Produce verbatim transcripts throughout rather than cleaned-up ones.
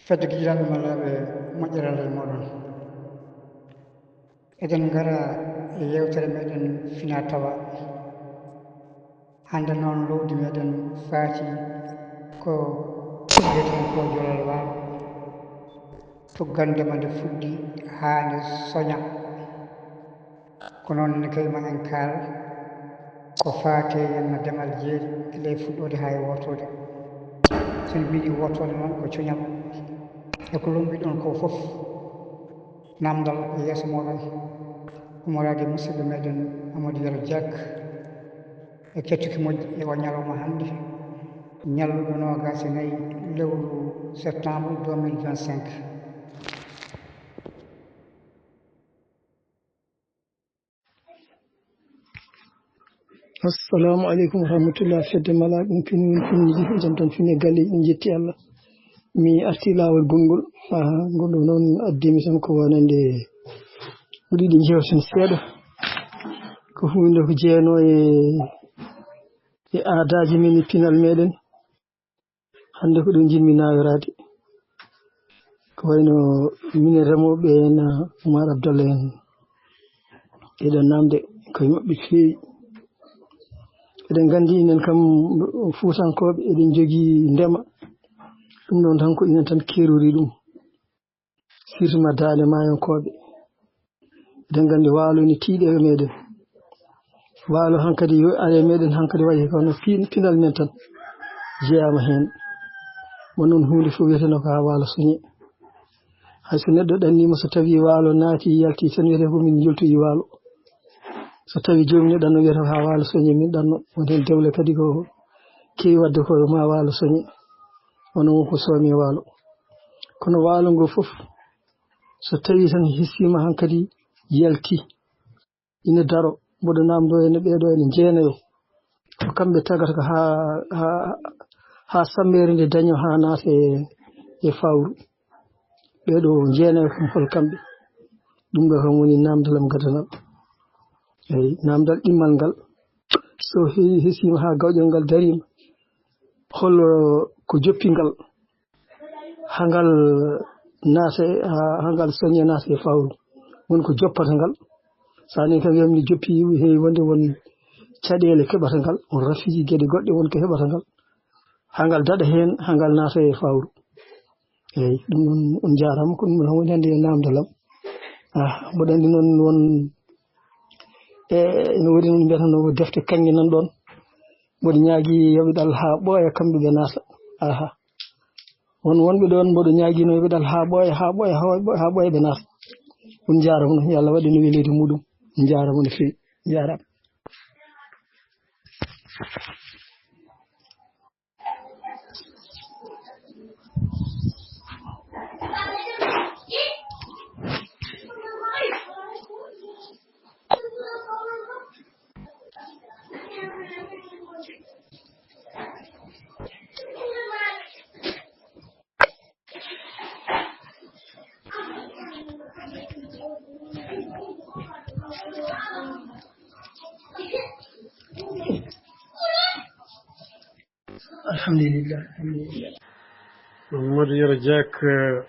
Fedde Gijiraaɓe Malaaɓe, moƴƴere Allah e mooɗon. Eɗen ngara e yeewtere meɗen fina tawa. Hannde noon, lowdi meɗen faati ko ko wiyeten ko jolal waalo. Tuggandema nde fuɗɗi haa nde soña. Ko noon ne kay ma en kaal ko faati e yenno demal jeeri, gila e fuɗɗoode haa e wortoode. So en mbiɗi wortoode noon, ko coñal. E ko lombi ɗoon ko fof, naamndal e yeeso mooɗon, ummoraade e musidɗo meɗen Amadou Yero Diak, e kettuki moƴƴi e o ñalawma hannde, ñalluɗo noogaas e nayi lewru septembre deux mille vingt-cinq. Assalamu aleykum wa rahmatullah. Fedde Malaaɓe, on pini, on pini, jam tan fini e galle, en jetti Allah. Mi arti laawol gongol. Aha, ngol ɗo noon addimi tan ko wonande ko ɗiɗi jewten seeɗa. Ko huunde ko jeyanoo e, e aadaaji men e pinal meɗen. Hannde ko ɗum njiɗmi nayoraade. Ko wayno minen remooɓe en, Oumar Abdallah en, eɗen naamde koye maɓɓe feewi. Eɗen nganndi enen kam Fuutankooɓe, eɗen njogii ndema. Ɗum ɗoon tan ko enen tan keerori ɗum. Surtout ma daande maayonkooɓe. Eɗen nganndi waalo ene tiiɗi e meɗen. Waalo hankadi yo are meɗen hankadi waɗi kono pin-, pinal men tan jeyaama heen. Won noon huunde fof wiyeteno ko haa waalo soñe. Hay so neɗɗo ɗanniima, so tawi waalo naati yalti tan wiyete ko min joltoyi waalo. So tawi joomum ne ɗanno wiyata ko haa waalo soñe min ɗanno. Won heen dewle kadi ko keewi waɗde ko ma waalo soñe. Wano won ko soomi e waalo. Kono waalo ngo fof so tawi tan hisiima hankadi yalti. Ina daro, mboɗo naamndo ene ɓeeɗo ene jeenayo. Ko kamɓe tagata ko haa, haa, haa sammeere nde daño haa naata e, e fawru. Ɓeeɗo jeenayo kam hol kamɓe. Ɗum ɗo kam woni naamndal am gadanal. Eyi, naamndal ɗimmal ngal. So he-, hesiima haa gawƴal ngal dariima, hol ko joppi ngal? Haa ngal naata e, haa, haa ngal soñe naata e fawru. Won ko joppata ngal. So a nani kam wiyam ni joppi, heewi wonde won caɗeele keɓata ngal, won rafiiji geɗe goɗɗe won ko heɓata ngal. Haa ngal daɗa heen, haa ngal naata e fawru. Eeyi, ɗum noon on njaaraama, ko ɗum noon woni hannde e naamndal am. Ah, mboɗo anndi noon won, e, ene woodi noon mbiyata no defte kaŋŋe nan ɗoon. Mboɗo ñaagi yoɓe ɗal haa ɓooya kamɓe ɓe naata. Aha. Won wonɓe ɗoon mboɗo ñaagino yoɓe ɗal haa ɓooya, haa ɓooya, haa ɓooya, haa ɓooya ɓe naata. On njaaraama noon, yo Allah waɗ en weledi muɗum. On njaaraama no feewi. Njaaraama. Alhamdulillah, alhamdulillah. Mamadou Yero Diak, eh,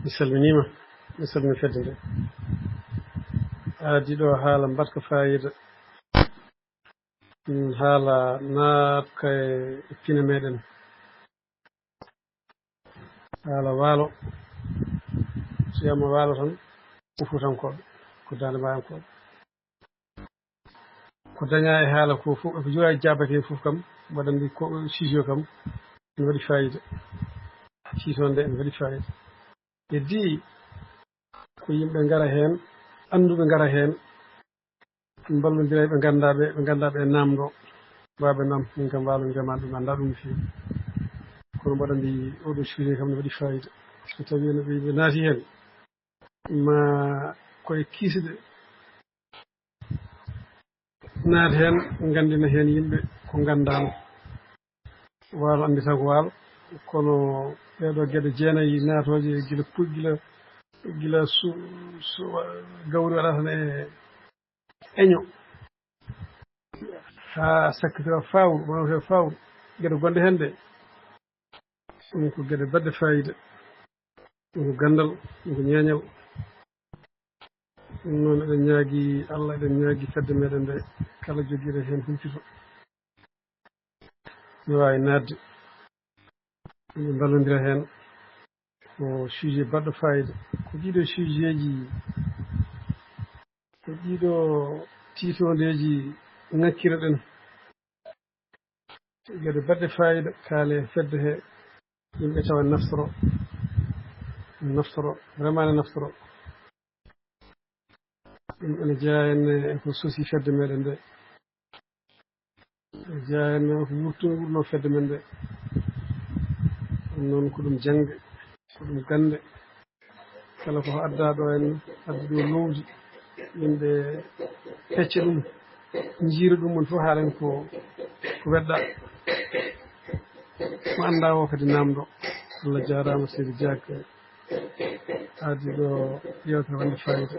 mi salminiima, mi salmini fedde nde. A addi ɗo haala mbaɗka faayiida. Mm, haala naatka e pine meɗen. Haala waalo. So wiyama waalo tan, ko Fuutankooɓe, ko Daande Maayankooɓe. Ko dañaa e haala ko fof, ko jowa e jaabake fof kam, mboɗo anndi ko sujet o kam, ene waɗi faayiida. Siito nde ene waɗi faayiida. Heddi ko yimɓe ngara heen, annduɓe ngara heen, mballondira e ɓe nganndaa ɓe, ɓe nganndaa ɓe naamndo. Mbaaɓe naam, min kam waalo mi remaani ɗum, anndaa ɗum no feewi. Kono mboɗo anndi oɗo sujet kam ne waɗi faayiida. So tawii no ɓe yimɓe naati heen, ma koye kiisde naata heen, nganndina heen yimɓe ko nganndaano. Waalo anndi tan ko waalo, kono ɗeeɗo geɗe jeenayi naatooje gila pu-, gila, gila su-, su-, gawri waɗata tan e eño. Haa sakkitira fawru, wona wiyetee fawru, geɗe gonɗe heen ɗe. Ɗum ko geɗe baɗɗe faayiida. Ɗum ko ganndal, ɗum ko ñeeñal. Ɗum noon, eɗen ñaagi Allah, eɗen ñaagi fedde meɗen nde, kala jogiiɗo heen humpito, mi waawi naatde, ɓe mballondira heen. Ko sujet baɗɗo faayiida. Ko ɗiɗo sujetji, ko ɗiɗo tiitondeeji ŋakkiroɗen. Geɗe baɗɗe faayiida, kaale fedde he, yimɓe tawa naftoro, naftoro, vraiment ne naftoro. Ɗum ene jeyaa heen e ko sosi fedde meɗen nde. Ene jeyaa heen e ko wurto, wurno fedde men nde. Ɗum noon ko ɗum jaŋde, ko ɗum gannde. Kala ko addaa ɗo en, addi ɗo lowdi, yimɓe pecca ɗum, njiira ɗum, on fof haalen ko, ko wedda. Mo anndaa o kadi naamndo. Allah jaaraama, Seydi Diak. Addi ɗo yewtere wonde faayiida.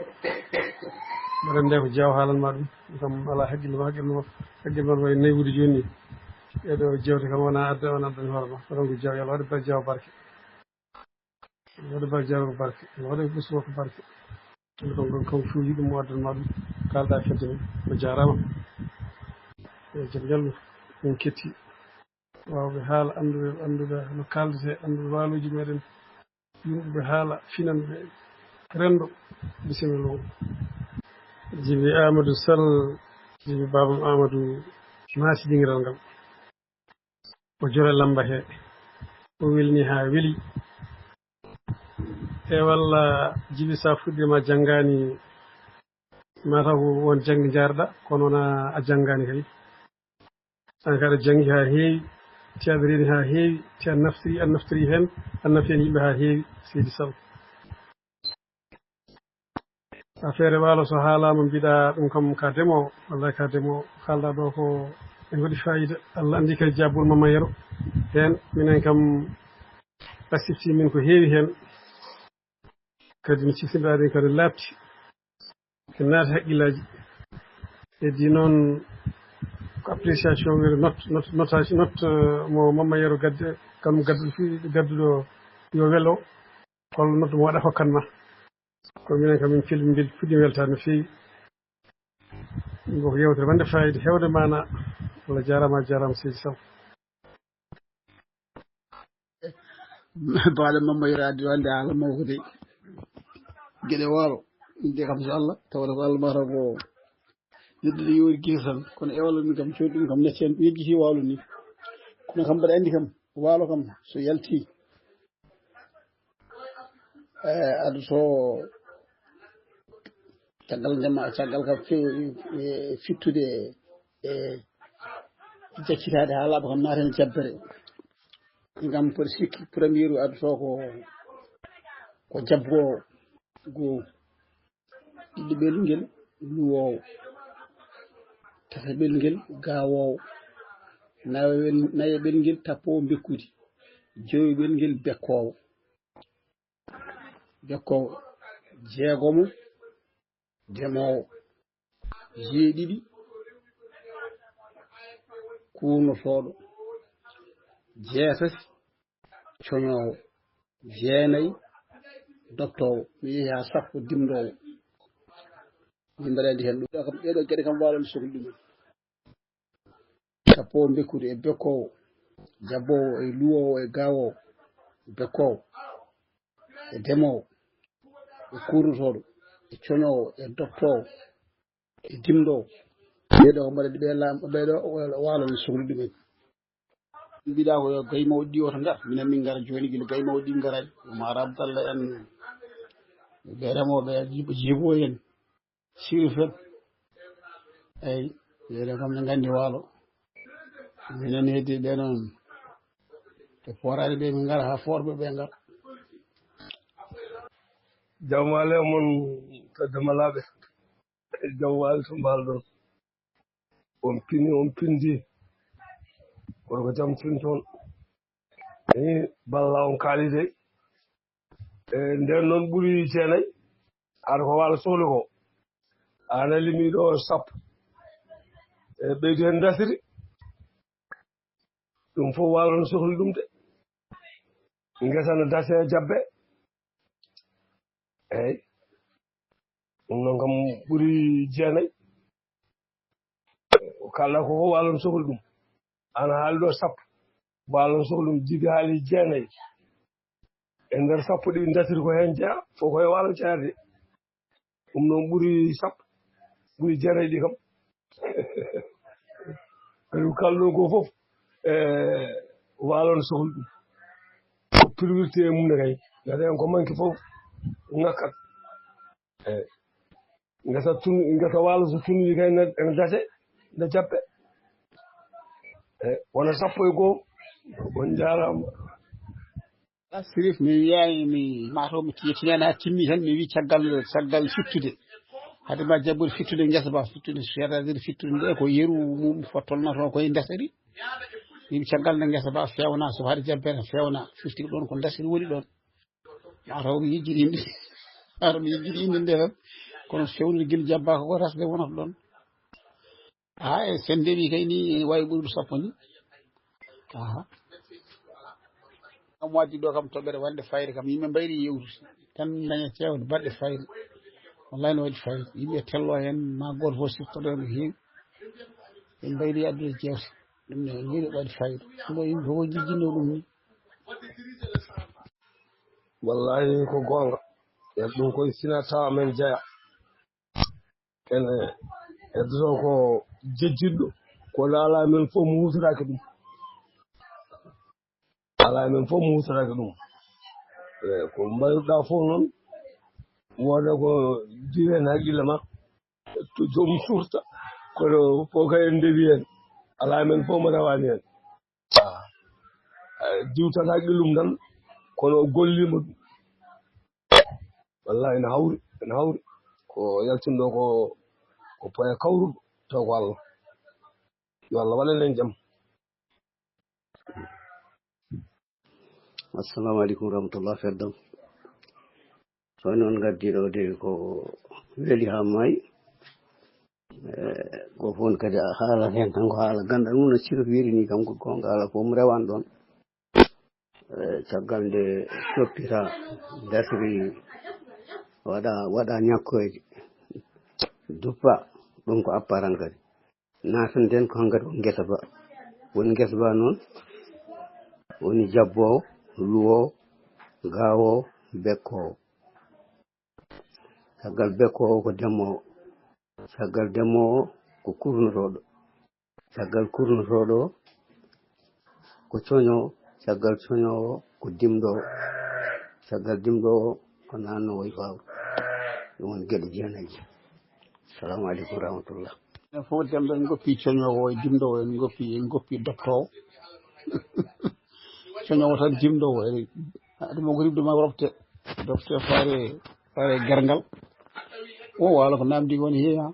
Mbeɗa annde ko Diaw haalan ma ɗum. Ɗum kam alaa haqqille ma, haqqille ma, haqqille ma wayi naywude jooni ni. Ɗeɗo jewte kam wona adda, wona addani hoore ma. Kono ko Diaw, yo Allah waɗe ba Diaw barke. Yo Allah waɗe ba Diaw ko barke. Yo Allah waɗe ɓesngu ko barke. Ɗum kam, ɗum kam fuuji ɗum o addan ma ɗum. Kaalɗa fedde mum. O jaaraama. Yo jam ñallu. Min ketti. Waawɓe haala, annduɓe, annduɓe no kaaldete, annduɓe waalooji meɗen, yimɓe haala, finanɓe, renndo, bisimilla on. Jibi Amadou Sall, Jibi Babam Amadou, maasi dingiral ngal. O jole lamba he. O welni haa weli. E walla Jibi, sa fuɗɗiima janngaani, mataw ko won jannge njaarɗa, kono wona a janngaani kay. An ka aɗa janngi haa heewi, te aɗa reeni haa heewi, te a naftiri, a naftiri heen, a nafi heen yimɓe haa heewi, Seydi Sall. Affaire waalo so haalaama, mbiɗa ɗum kam ka demoowo, wallay ka demoowo. Kaalɗa ɗo ko e waɗi faayiida. Allah anndi kadi jaabol Mama Yero heen. Minen kam assistii min ko heewi heen. Kadi mi sisindaade kadi laaɓti. E naati haqqillaaji. Heddi noon ko appréciation wiyde note, note, notation, note, eh, mo Mama Yero gadde, kanum gadduɗo fii, gadduɗo yo welo, holno note mo waɗa hokkan ma. Ko minen kam min fil-, min puɗɗii weltaade no feewi. Ɗum ko yewtere wonde faayiida, heewde maanaa. Allah jaaraama, a jaaraama Seydi Sow. Baɗe Mama Yero addi wonde haala mawko de. Geɗe waalo. Inde kam so Allah, tawata ko Allah mata ko neɗɗo ɗo yoori gese tan. Kono e walla min kam, coodi ɗum kam, neccen yejjiti waalo ni. Kono kam mbaɗa anndi kam, waalo kam so yalti, eh, aɗa so caggal ndema, caggal kam fe-, e fittude e jaccitaade haa laaɓa kam naata heen jabbere. Ngam mboɗo sikki premier o addoto ko, ko jabboowo goo, ɗiɗi ɓelngel luwoowo, tata ɓelngel gaawoowo, nayo ɓel-, nayo ɓelngel tappoowo mbekkudi, jowi ɓelngel bekkoowo. Bekkoowo, jeegomo, demoowo, jeeɗiɗi, kuurnotooɗo, jeetati, coñoowo, jeenayi, dottoowo. Mi yehi haa sappo, dimndoowo. Min mbaɗa anndi heen ɗum. Ɗo kam, ɗeeɗoo geɗe kam, waalo no sokli ɗum. Tappoowo mbekkudi e bekkoowo, jabboowo e luwoowo e gaawoowo, bekkoowo e demoowo e kuurnotooɗo e coñoowo e dottoowo e dimndoowo. Ɓeeɗoo ko mbaɗa ɓe laam-, ɓeeɗoo waalo no sokli ɗumen. Mbiɗa ko yo gay mawɗi ɗi oto ngar, minen min ngara jooni gila gay mawɗi ɗi ngaraani. Oumar Abdallah en, ɓe remooɓe, jibo, jibo en. Sirif en. Eyi, ɓeeɗo kam ne nganndi waalo. Minen heddi ɓe noon. Ɓe pooraani ɓe, min ngara haa foorɓe ɓe ngara. Jawmaale mon fedde malaaɓe. Jam waali to mbaal ɗon. On pini, on pindi. Kono ko jam fin toon. Eyi, balla on kaali de. E, nden noon ɓuri jeenayi, aɗa ko waalo sohli ko. Ana limi ɗo sappo. E, ɓeydi heen dasiri. Ɗum fof waalo no sohli ɗum de. Ngesa no dase jabbe. Eyi. Ɗum noon kam ɓuri jeenayi. Ko kaalɗa ko fof waalo no sohli ɗum. An haali ɗo sappo. Waalo no sohli ɗum, Jibi haali jeenayi. E nder sappo ɗi dasiri ko heen jeya, fof ko e waalo jeya de. Ɗum noon ɓuri sappo, ɓuri jeenayi ɗi kam. Kadi ko kaalɗon ko fof, e waalo no sohli ɗum. Ko priorité e mum ne kay. Ngati en ko manque fof ŋakkat. E ngesa tun-, ngesa waalo so tunii kay ne, ene dase, ne jappe. E wona sappo e goo. On njaaraama. Sirif, mi wiyaani, mi, maa taw mi tiyatinaani haa timmi tan, mi wi caggal, caggal fittude. Hade ma jabbude fittude ngesa ba, fittude, c'est-à-dire fittude nde ko yeru mum fof tolnata ko e ndeseri. Mi wi caggal nde ngesa ba feewna, so hade jabbere feewna, firti ko ɗon ko ndeseri woni ɗon. Maa taw mi yejjiti inde, maa taw mi yejjiti inde nde tan. Kono fewnude gila jabba ko resde wonata ɗon. Haa e sen ndewi kay ni ene wawi ɓurɗo sappo ni. Aha. Kam waddi ɗo kam toɓɓere wande fayre kam yimɓe mbayri yewtude tan daña cewde baɗɗe fayre. Wallahi no waɗi fayre. Yimɓe tello hen ma goto fof siftoɗo no heewi. Ɓe mbayri addude jewte. Ɗum ne ene waɗi fayre. Ɗum ɗo yimɓe fof jijjinno ɗum ni. Wallahi ko goonga. E ɗum koye sina tawa men jeya. Ene heddoto ko jejjitɗo, ko alaa men fof mo huutoraaki ɗum. Alaa men fof mo huutoraaki ɗum. E ko mbayruɗaa fof noon, wooda ko diwen haqqille ma, to joom surta, kono fof kay en ndewi heen. Alaa men fof mo rewaani heen. Ah, eh, diwtata haqqillum tan, kono o golliima ɗum. Wallahi, ene hawri, ene hawri. Ko yaltinɗo ko, ko poya kawruɗo, taw ko Allah. Yo Allah waɗan en jam. Assalamu alaikum warahmatullah, feddam. Ko noon ngaddi ɗo de ko weli haa maayi. Eh, ko fof kadi a haalat heen tan ko haala ganndal mum no Sirif wiiri ni, kam ko goonga, alaa fof mo rewaani ɗoon. Eh, caggal nde coppita, dasri, waɗa, waɗa ñakkoyde, duppa, ɗum ko apparan kadi. Naatan nden ko hankadi ko ngesa ba. Woni ngesa ba noon, woni jabboowo, luwoowo, gaawoowo, bekkoowo. Caggal bekkoowo ko demoowo. Caggal demoowo ko kurnotooɗo. Caggal kurnotooɗo ko coñoowo. Caggal coñoowo ko dimɗoowo. Caggal dimɗoowo ko naatnoowo e fawru. Ɗum woni geɗe jeenayi. Salamu aleykum wa rahmatullah. Enen fof demɗen en goppi coñoowo e dimɗoowo, en goppi, en goppi doktoowo. Coñoowo tan dimɗoowo, ene, aɗa mo ko ribde ma rofte. Rofte faare, faare garngal. O waalo ko namdi woni he ha.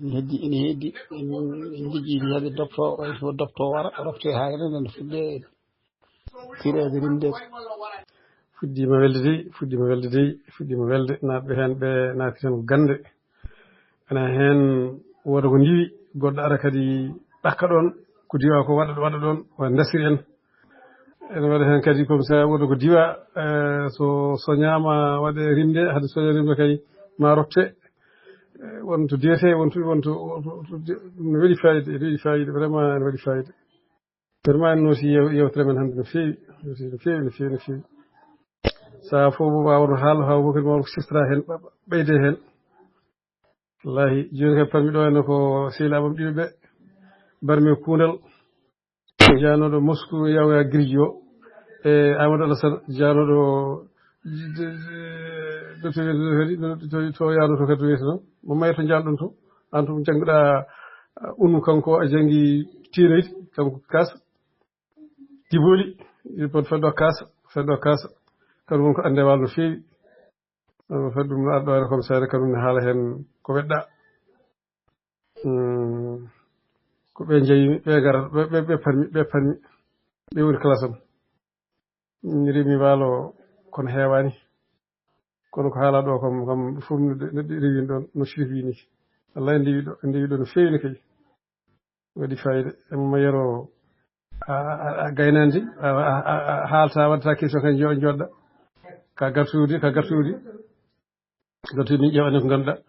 Ene heddi, ene heddi, en, en jogii hade doktoowo, o doktoowo wara, rofte haa enen en fuɗɗe tireede, rimde. Fuɗɗiima welde dey, fuɗɗiima welde dey, fuɗɗiima welde. Naatɓe heen ɓe naati tan ko gannde. Ene heen wooda ko ndiwi, goɗɗo ara kadi ɗakka ɗoon, ko diwa ko waɗa, waɗa ɗoon, o ndasiri en. Ene waɗa heen kadi comme ça, wooda ko diwa, eh, so, soñaama waɗe rimde, hade soña rimde kay ma rotte. Eh, won to diwete, won to, won to, won to, won to di-, no waɗi fayida, ene waɗi fayida, vraiment ene waɗi fayida. Vraiment, en nooti yew-, yewtere men hannde no feewi, no feewi, no feewi, no feewi. Sahaa fof mo waawno haala, haa fof kadi mawɗo ko siftora heen, ɓa-, ɓa-, ɓeyde heen. Wallahi, jooni kadi parmi ɗo heen ko sehilaaɓe am ɗiɗo ɓe, mbarmi kuundal, jaanooɗo Moscou, Yawya Girji o, e Amadou Alassane, jaanooɗo, de-, de-, de-, to, to, to yaanoo to kadi wiyeteno, mo mayto njaanɗon to, aan to jannguɗaa, uh, unu kanko a janngi tiinoyde, kanko kaasa. Diboli, ɗi pon feddo kaasa, feddo kaasa. Kanum won ko annde waalo no feewi. Ɗum fedde ɗum no addo hare comme ça, kanum ne haala heen ko wedda. Hmm. Ko ɓe njeyi, ɓe gara, ɓe, ɓe, ɓe parmi, ɓe parmi. Ɓe woni classe am. Mi rimi waalo kono heewaani. Kono ko haala ɗo kam, kam fof no de-, no de-, rewin ɗon, no Sirif wi ni. Wallahi ndewi ɗo, ndewi ɗo no feewi no kay. Waɗi fayida. Emma Yero, A, a, a gaynaandi, a, a, a, a haalta, waɗata question, kay jo-, joɗɗa. Ka gartuudi, ka gartuudi. Gartuudi min ƴeewa enen ko ngannduɗaa.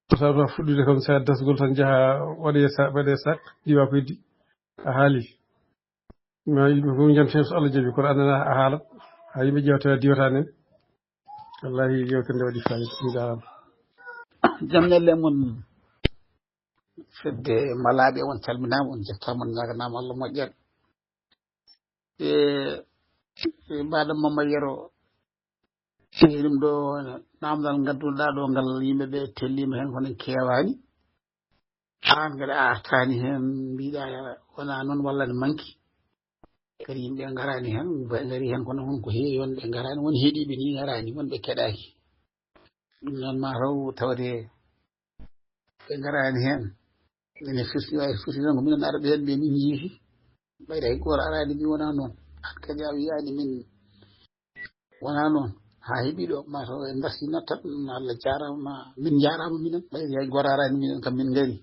Ko sabu fuɗɗude kam, sa dasgol tan, njaha waɗe sa-, waɗe sac, diwa ko heddi. A haali. Ma yimɓe fof njanti heen, so Allah jaɓi, kono aɗa nana a haalat. Ha yimɓe ƴeewta, diwata nen. Wallahi, yewtere nde waɗi fayida. On njaaraama. Jam ñalle mon. Fedde Malaaɓe, on calminaama, on njettaama, on ñaaganaama Allah moƴƴere. E, e mbaɗa Mama Yero, e ɗum ɗo naamndal ngadduɗaa ɗo ngal, yimɓe ɓe telliima heen kono keewaani. Aan kadi a artaani heen, mbiɗa wona noon walla ne manki. Kadi yimɓe ngaraani heen, ɓe ngari heen kono won ko heewi, won ɓe ngaraani, won heɗiiɓe ni ngaraani, won ɓe keɗaaki. Ɗum noon ma taw tawde ɓe ngaraani heen. Minen fusi, wayi fusi noon ko minen arɓe heen ɓe min njiiti. Ɓayde hay gooto araani mi wona noon. Aan kadi a wiyaani min wona noon. Haa heɓi ɗo, ma taw en mbasi nattat, Allah jaaraama, min njaaraama minen. Ɓayde hay gooto araani minen kam min ngari.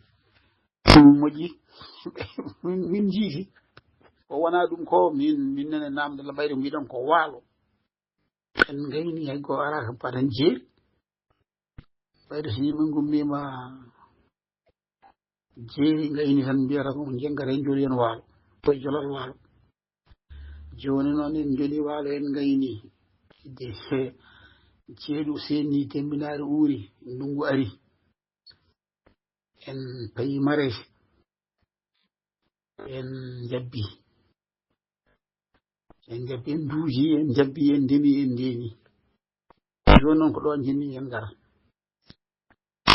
Ɗum moƴƴi. Min, min njiiti. O wona ɗum ko min, min nene naamndal ɓayde mbiɗon ko waalo. En ngayni hay gooto araaka paɗen jeeri. Ɓayde so yimɓe ngummiima jeeri ngayni tan mbiyata ko on njenngata en joli en waalo. Koye jolal waalo. Jooni noon en joli waalo en ngayni. De he ceeɗu seenni tembinaari uuri, ndunngu ari. En payi marees. En njabbi. En njabbi, en nduuji, en njabbi, en ndemi, en ndeeni. Jooni noon ko ɗoon njiɗmi en ngara.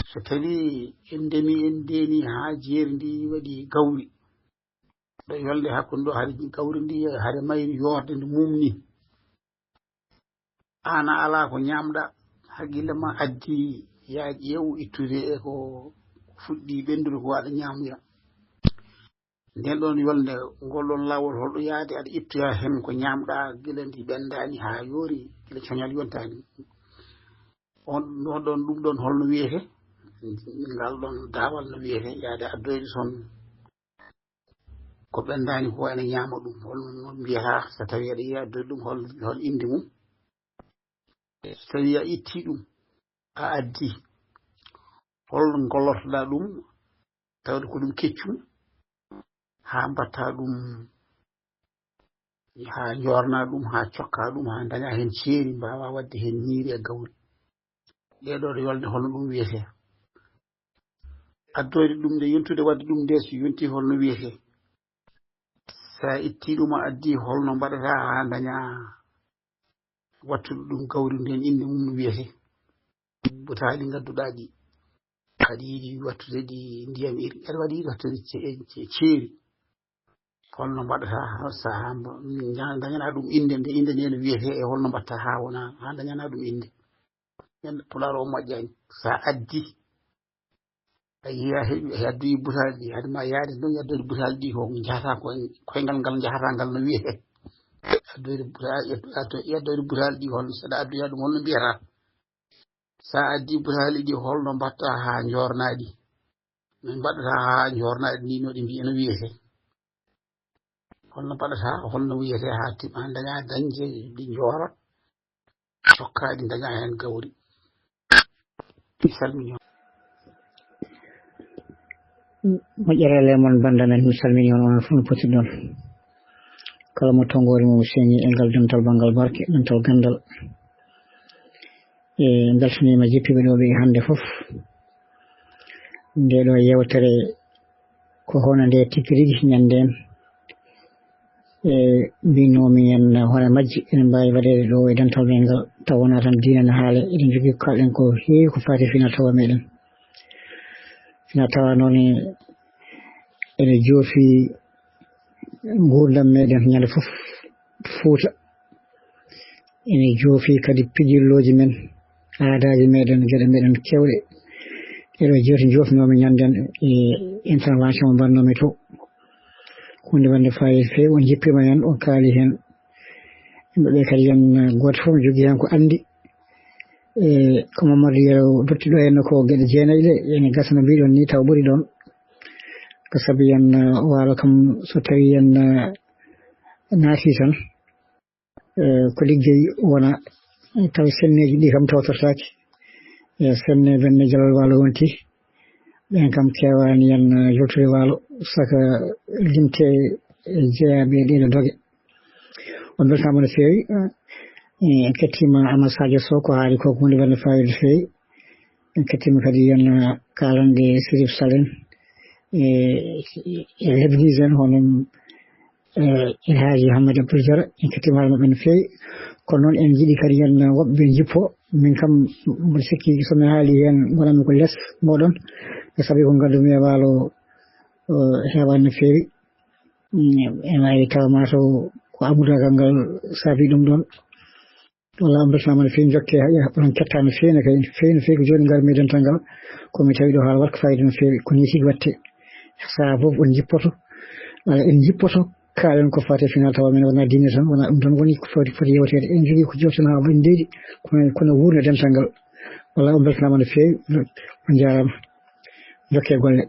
So tawii en ndemi, en ndeeni haa jeeri ndi waɗi gawri. Ɗo yolnde hakkunde ɗo hari gawri ndi, hari mayri yoorde ndi mum ni. Aan a alaa ko ñaamɗaa, hakkille ma addi, yaa ƴeew ittude e ko fuɗɗi ɓenndude ko aɗa ñaamira. Nden ɗoon yolnde, ngol ɗoon laawol, holɗo yaade aɗa ittoya heen ko ñaamɗaa gila ndi ɓenndaani haa yoori, gila coñal yontaani. On, on ɗoon, ɗum ɗoon holno wiyetee? Ngal ɗoon daawal no wiyetee, yaade addoyde toon ko ɓenndaani ko ene ñaama ɗum, holno mbiyata so tawii aɗa yiɗi addude ɗum, hol, hol innde mum? So tawii a ittii ɗum, a addii, holno ngollotoɗaa ɗum, tawde ko ɗum keccum, haa mbaɗtaa ɗum, haa njoornaa ɗum, haa cokkaa ɗum, haa ndañaa heen ceeri, mbaawaa waɗde heen ñiiri e gawri? Ɗee ɗoo yolnde, holno ɗum wiyetee? Addoyde ɗum nde, yontude waɗde ɗum nde, so yontii, holno wiyetee? So a ittii ɗum, a addii, holno mbaɗataa haa ndañaa wattude ɗum gawri ndin, innde mum no wiyetee? Butaali ngadduɗaa ɗi, aɗa yiɗi wattude ɗi ndiyam iri, aɗa waɗi yiɗi wattude ce-, ce-, ceeri. Holno mbaɗataa haa, so haa mbo-, ña-, ndañanaa ɗum innde, nde innde nde no wiyetee, e holno mbaɗataa haa wona, haa ndañanaa ɗum innde? Ɓen Pulaar o moƴƴaani. So a addii, a yiya heɓi, a addoyi butaali ɗi, hade ma yaade ɗon, addoyde butaali ɗi ko njahataa ko, koyngal ngal njahataa ngal no wiyetee. Addoyde butaali, addo-, addoyde butaali ɗi, hol, so aɗa addoya ɗum, holno mbiyataa? So a addii butaali ɗi, holno mbaɗataa haa njoornaa ɗi? No mbaɗataa haa njoornaa ɗi, ni no ɗi mbiyi, no wiyetee? Holno mbaɗataa, holno wiyetee haa tim-, haa ndañaa dañde ɗi njoora, cokkaa ɗi, ndañaa heen gawri? Mi salminii on. Moƴƴere e mon, bannda men, mi salminii on, onon fof no potirɗon. Kala mo tonngoori mum seeni e ngal dental banngal barke, dental ganndal. E mbeltaniima jippiiɓe ɗo ɓe hannde fof. Nde ɗo yeewtere ko hono nde tigi rigi ñanndeen. E mbinoomi en hoore majji ene mbaawi waɗeede ɗo e dental men ngal, taw wonaa tan diine ne haale, eɗen njogii ko kaalɗen ko heewi ko faati e fina tawa meɗen. Fina tawa noon e, ene joofi nguurndam meɗen ñande fof Fuuta. Ene joofi kadi pijirlooji men, aadaaji meɗen, geɗe meɗen keewɗe. Ɗeɗo jeewte joofnoomi ñanden e intervention mo mbaɗnoomi to. Huunde wonde fayida feewi, on jippiima heen, on kaali heen. Yimɓe ɓe kadi, en, gooto fof ne jogii heen ko anndi. E ko Mamadou Yero dotti ɗo henno ko geɗe jeenayi ɗe, ene gasa no mbiɗon ni, taw ɓuri ɗoon. Ko sabu en, waalo kam, so tawii en, naati tan, e, ko liggey wona, taw senneeji ɗi kam tawtortaaki. E, senne benne Jalal Waalo wonti, ɓen kam keewaani en, e, yaltude Waalo, saka limte, e, jeyaaɓe e ɗeeɗo doge. On mbeltaama no feewi. E, en kettiima Amadou Sadio Sow, ko haali ko, ko huunde wonde faayiida no feewi. En kettiima kadi en, e, kaalanɗe Sirif Salen, e, e Lebanese en, hono, e, El Hadji Hamad Abdoul Diarra. En kettiima haala maɓɓe no feewi. Kono noon en njiɗi kadi en woɓɓe njippo. Min kam, mboɗo sikki so mi haali heen, ngonanmi ko les mooɗon. E sabi ko nganndu-mi e Waalo, o, heewaani no feewi. Mm, ene waawi tawa maa taw ko amudagal ngal saabi ɗum ɗoon. Walla on mbeltanaama no feewi, njokke haa ƴaha, onon ketta no feewi no kay, feewi no feewi ko jooni ngar mi e dental ngal, ko mi tawi ɗo haala waɗa ko faayiida no feewi, ko nii tigi waɗte. Sahaa fof on njippoto, walla en njippoto, kaalen ko faati e final tawa men wonaa diine tan, wonaa ɗum tan woni ko foti, foti yewteede. En njogii ko jewtana haa en ndeedi, kono, kono wuurna dental ngal. Walla on mbeltanaama no feewi, on njaaraama. Njokke golle.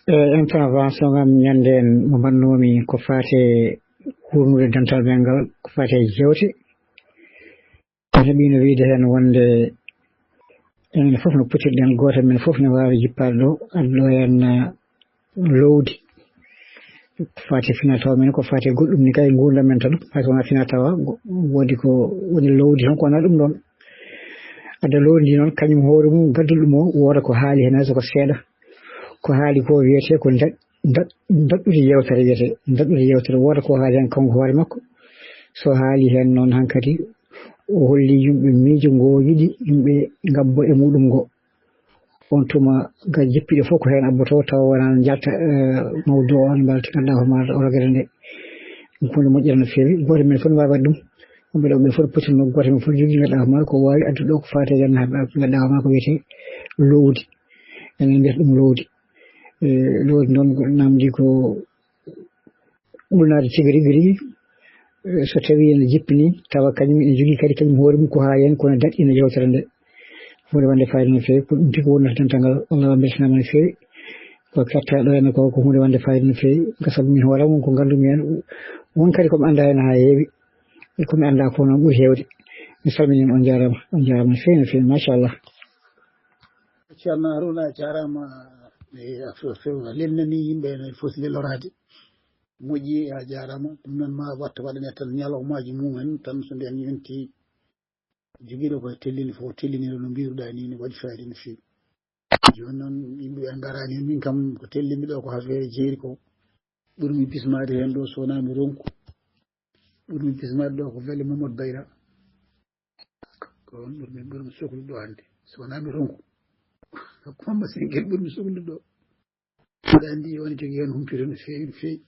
E intervention am ñande en mo mbaɗnoomi ko faate wuurnude dental men ngal, ko faate jeewte. Mi heɓiino wiyde heen wonde enen fof no potirɗen, gooto men fof ne waawi jippaade ɗo, addo en, eh, lowdi. Ko faate final tawa men, ko faate goɗɗum ni kay nguurndam men tan, hay so wonaa final tawa, go-, woodi ko woni lowdi tan, ko wonaa ɗum ɗoon. Adda lowdi ndi noon, kañum hoore mum, gaddol ɗum o, wooda ko haali heen, hay so ko seeɗa. Ko haali ko wiyetee ko nda-, nda-, daɗɗude yewtere wiyetee, daɗɗude yewtere. Wooda ko haali heen kanko hoore makko. So haali heen noon hankadi, o holli yimɓe miijo ngo yiɗi yimɓe ngabbo e muɗum ngo. On tuma ga jippiɗe fof ko heen abbotoo, tawa wonaa njalta, eh, mawdu o, on mbalti ngannduɗaa ko maata o rogere nde. Ɗum ko hunde moƴƴere no feewi. Gooto men fof ne waawi waɗde ɗum. Yimɓe ɗo ɓe fof potinoo, gooto men fof jogii ngannduɗaa ko maata ko waawi addude ɗo ko faati e ngannduɗaa ko wiyetee lowdi. Enen mbiyata ɗum lowdi. Eh, lowdi noon ko namdi ko ɓulnaade tigi rigi rigi. Eh, so tawii ene jippini, tawa kañum ene jogii kadi kañum hoore mum ko haa heen, kono daɗɗina yewtere nde. Huunde wonde faayiida no feewi, ko ɗum tigi wonnata dental ngal. Allah mbeltanaama no feewi. Ko katta ɗo henne ko, ko huunde wonde faayiida no feewi. Ko sabu min hoore mum ko nganndu-mi heen. Won kadi ko mi anndaa heen haa heewi. E ko mi anndaa ko noon ɓuri heewde. Mi salminiima, on njaaraama. On njaaraama no feewi, no feewi. Machallah. Ceerno Haruna, a jaaraama. E, a fe-, fe-, a lelnani yimɓe no foti nde loraade. Moƴƴi, a jaaraama. Ɗum noon ma watta waɗane tan ñalawmaaji mumen tan, so ndeen yonti, jogiiɗo ko tellini fof, tellini ɗo no mbiruɗaa ni, ne waɗi fayida no feewi. Jooni noon, yimɓe ɓe ngaraani heen, min kam ko tellimi ɗo ko affaire jeeri ko. Ɓurmi bismaade heen ɗo, so wonaa mi ronku. Ɓurmi bismaade ɗo ko Wele Mamadou Bayra. Ko on ɓurmi, ɓurmi soklude ɗo hannde. So wonaa mi ronku. Ko Mamba Sengel ɓurmi soklude ɗo. Aɗa anndi, woni jogii heen humpito no feewi, no feewi.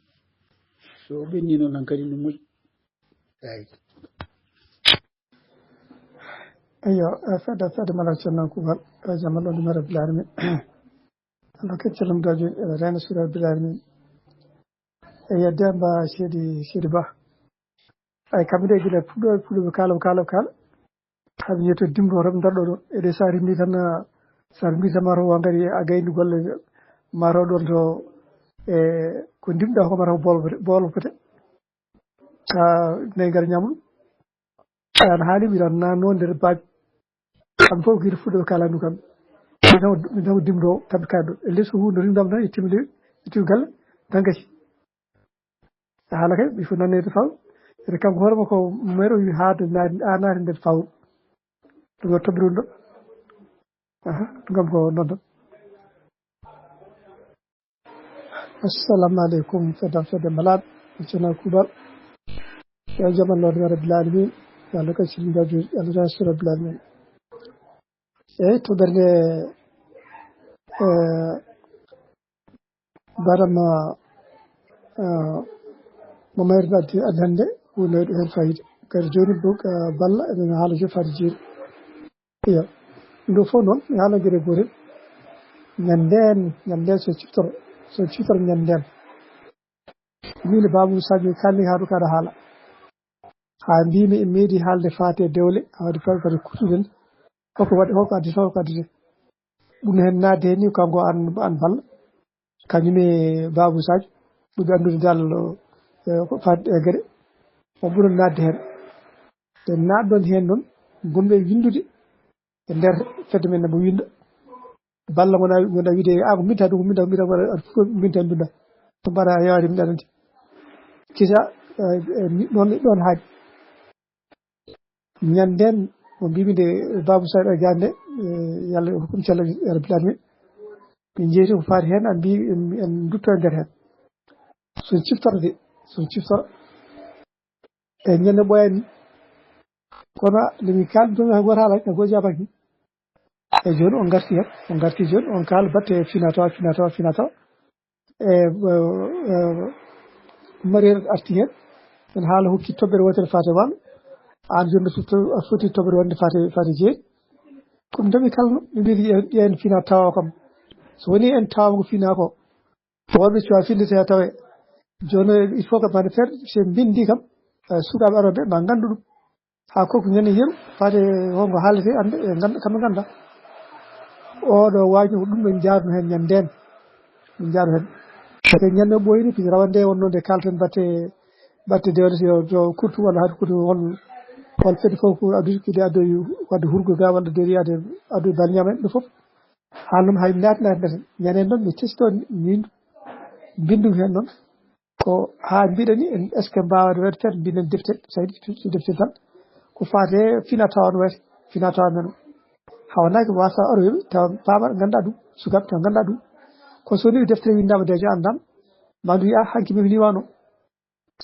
So o ɓenni noon, hankadi no moƴƴi. Eeyi. Eyyo, eh, fedde, fedde Malal Ceerno Kuuɓal, eh, jam Allah ɗum e Rabbil Alamin. Allah kadi calmudaaji, eh, reena suura Rabbil Alamin. Eyyo, Demba Seydi, Seydi Ba. Ay, kamɓe de gila puɗɗo, puɗɗo ɓe kaala, kaala, kaala. Kamɓe ñeeto dimɗo tan darɗo ɗo. E de sa rimɗi tan, ah, sa rimɗi tan, ma taw ngari a gayni golle, ma taw ɗon to, e, ko ndimɗa ko ma taw boolo fote, boolo fote. Ka nayi ngar ñamlu. An haali mi tan na noon nder baaji. Kamɓe fof ko yiɗi fuɗɗo ɓe kaalani ɗum kamɓe. Mi taw, mi taw dimɗo kamɓe kaɗo. E les ko hunde rimɗam tan, yettima de, yettima galle, tan gasi. Haala kay, il faut nanneede faw. Ete kanko hoore makko, mero wi haade naati, a naati nder faw. Ɗum o toɓɓi ɗum ɗo. Aha, ɗum kam ko noon tan. Assalamu aleykum, fedde, fedde Malaaɓe, Ceerno Kuuɓal. Yo jam Allah waɗ Rabbil Alamin. Yo Allah kay sini ngaji, yo Allah jaasi Rabbil Alamin. Eyi, to ɓernde, eh, Baɗam, ah, mo mayri addi, addi hannde, wonnoyɗo heen fayida. Kadi jooni bo, ah, balla, eɗen haala jofaade jeeri. Iyo. Ɗum ɗo fof noon, mi haala geɗe gootel. Ñanndeen, ñanndeen so ciftoro, so ciftoro ñanndeen. Min e Babou Sadio kalni haa ɗo kaɗa haala. Haa mbiimi e meeɗi haalde faate dewle, haa waɗi fawi kadi kuttuɗen. Hoko waɗi, hoko addi, hoko addi. Ɗum heen naatde heen ni, kanko an, an balla. Kañum e Babou Sadio. Ɓe anndude dal, eh, ko faati e gere. On ɓuran naatde heen. Te naatɗon heen noon, ngonɓe winndude e nder fedde men, nde mo winnda. Balla ngonaa, ngonaa wiide, "A, ko mbinta ɗum, ko mbinta, ko mbinta, ko mbinta, ko mbinta, mbinta." Ko mbaɗa yawaade, mbinta ɗon. Kisa, eh, eh, ɗon, ɗon haaɗi. Ñande ndeen, o mbiimi nde Babou Sarr e Gande, eh, Yalla yo hokkum cellal, ya Rabbil Alamin. Min njeyti ko faati heen, an mbi en, en ndutto e nder heen. So en ciftora de, so en ciftora. E ñande ɓooyani. Kono nde min kaaldi ɗum, hay gooto haalani, hay gooto jaabaaki. E jooni on ngarti heen, on ngarti jooni, on kaala batte finatawa, finatawa, finatawa. E, eh, eh, Mariel arti heen. En haala hokki toɓɓere wootere faate waalo. Aan jooni to-, to-, a foti toɓɓere wonde faate, faate jeeri. Ko ɗum tan mi kalno, mi mbiyi en, en fina tawa kam. So woni en tawa ko fina ko, wonɓe cuwa finde se tawe. Jooni il faut que mbaɗa faire, so mbindi kam, eh, sukaaɓe arooɓe ma nganndu ɗum. Haa koko ñande yeru, faade hongo haalete, annde, e ngannda, kamɓe ngannda. Oɗo waaji ko ɗum ɓe njaarno heen ñande ndeen. Ɓe njaarno heen. Te ñande ɓooyni, ko rawande wonno nde kalten batte, batte dewde so yo, yo kurtu walla haade kurtu hol, hol fedde fof ko addu, kadi addoyi wadde hurgo ga walla deriyaade addoyi bal ñamen ɗo fof. Haalnum hay naati naati naati. Ñande noon mi testo min mbinndum heen noon. Ko haa mbiɗa ni, en, est-ce que mbaawde waɗde tan mbiɗen defte, so heɗi defte tan. Ko faate fina tawa no waɗi, fina tawa men o. Hawanaaki wasa aro yoɓi, tawa paama ngannda ɗum, sukaaɓe tawa ngannda ɗum. Ko so ni deftere winndama déjà anndam, ma ndu wiya hanki min ni wano.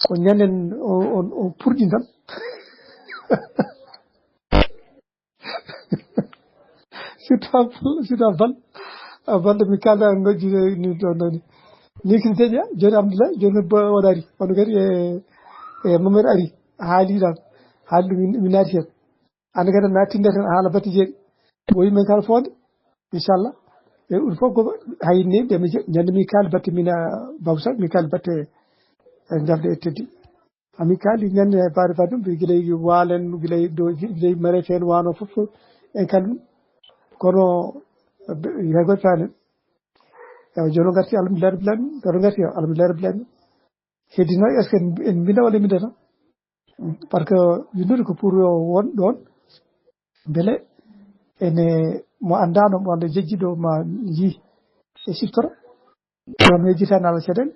Ko ñanden o, o, o purɗi tan. Surtout a bal, surtout a bal. A balɗe mi kalda ngojjude ni ɗon ɗon ni. Ni kin deƴa, jooni Abdoulaye, jooni bo waɗa ari. Wano kadi e, e Mamadou ari. Haali ɗan. Haali ɗum min, min naati heen. Ande kadi naati nder tan haala batte jeeɗi. Ko yimɓe kala foonde. Inchallah. E ɗum fof ko hay ni ɓe mi je-, ñande mi kaali batte mina Babou Sarr, mi kaali batte e jafde e teddi. Ami kaali ñande e baade baade ɗum, ɓe gila e waalen, gila e ɗo, gila e mare fen wano fof, fof en kala ɗum. Kono, ɓe, hay goto faani. Ewa, jono ngarti alhamdulillah rabbil alamin, jono ngarti alhamdulillah rabbil alamin. Heddi noon, est-ce que en, en mbinda walla en mbindata? Par ce que winndude ko pour yo won ɗoon, mbele ene mo anndaano, mo annda jejjiɗo ma yii e siftora. Ɗoon yejjitaani ala caɗeele.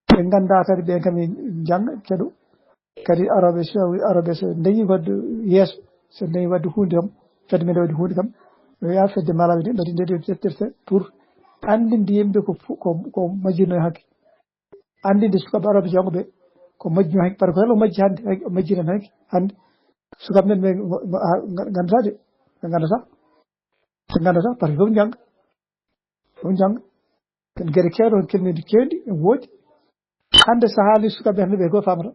Ɓe nganndaa kadi ɓeen kam e njannga, keɗo. Kadi arooɓe so, arooɓe so ndañi waɗde yeeso, so ndañi waɗde huunde kam, fedde men waɗde huunde kam, yo yaa fedde malawi de, mbaɗi nde ɗo deftere pour anndinde yimɓe ko fu-, ko, ko majjirno e hakke. Anndinde sukaaɓe arooɓe janngo ɓe, ko majjirno hakke, par ce que o majji hannde, o majji tan hakke, hannde. Sukaaɓe men ɓe ngo-, ngo-, a, nga-, nganndataa de, ɓe nganndataa. Ɓe nganndataa, par ce que fof njannga. Ɗum jannga. Ken gere keewɗe, on kelmeendi keewɗi, en woodi. Hannde so haali sukaaɓe hannde ɓe, ko famata.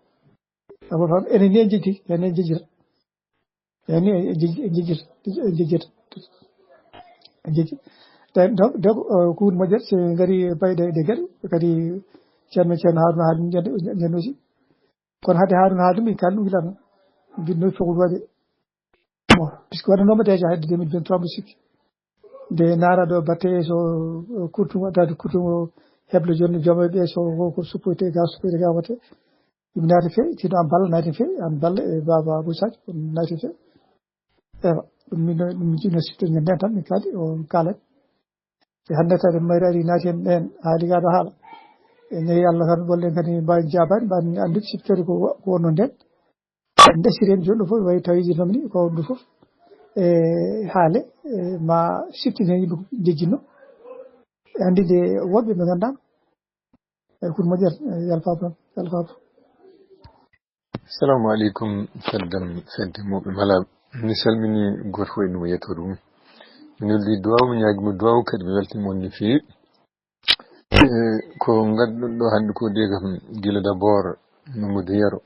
Ko famata. Enen ni en jejji, enen en jejjita. Enen ni en jejji, en jejjita, en jejjita. En jejji. Donc, donc, euh, ko woni moƴƴere, so en ngari bayɗe ɗe geɗe, kadi ceerno, ceerno Haruna haali ñande, ñande aussi. Kono hade Haruna haali ɗum, en kaali ɗum gila noon. Mbinno fof ko waɗe. Bon, puisque waɗanooma déjà hedde deux mille vingt-trois mo sikki. Nde naara ɗo batte so, eh, kurtungo, addaade kurtungo heblo jonne jooma ɓe so ko, ko suppoyte ga, suppoyte ga watte. Ɗum naati fe, tino an balla naati fe, an balla e baba Abou Sadio, ɗum naati fe. Ewa, ɗum min, ɗum min jinno sifto ñande tan min kaali, o kaala. E hannde tawi mayre ari naati hen ɗen, haali ga ɗo haala. E ñayi Allah tan, gollen kadi mbawi jaabani, mbawi andude siftorde ko, ko wonno nden. En ɗaciri heen jooni ɗo fof, wayi tawi noon ni ko ɗum fof. E haale, e ma siftin heen yimɓe ko jejjinno. E anndi nde woɗɓe ɓe nganndaa. E kun moƴƴat, e yalfaaɓe, yalfaaɓe. Assalamu aleykum, fedde, fedde mawɓe malaaɓe. Mi salmini gooto fof e num e yettoode mum. Mi noddi duwaaw, mi ñaagi mo duwaaw, kadi mi weltima on no feewi. Eh, ko ngadduɗon ɗo hannde ko de kam, gila d'abord, Mamadou Yero,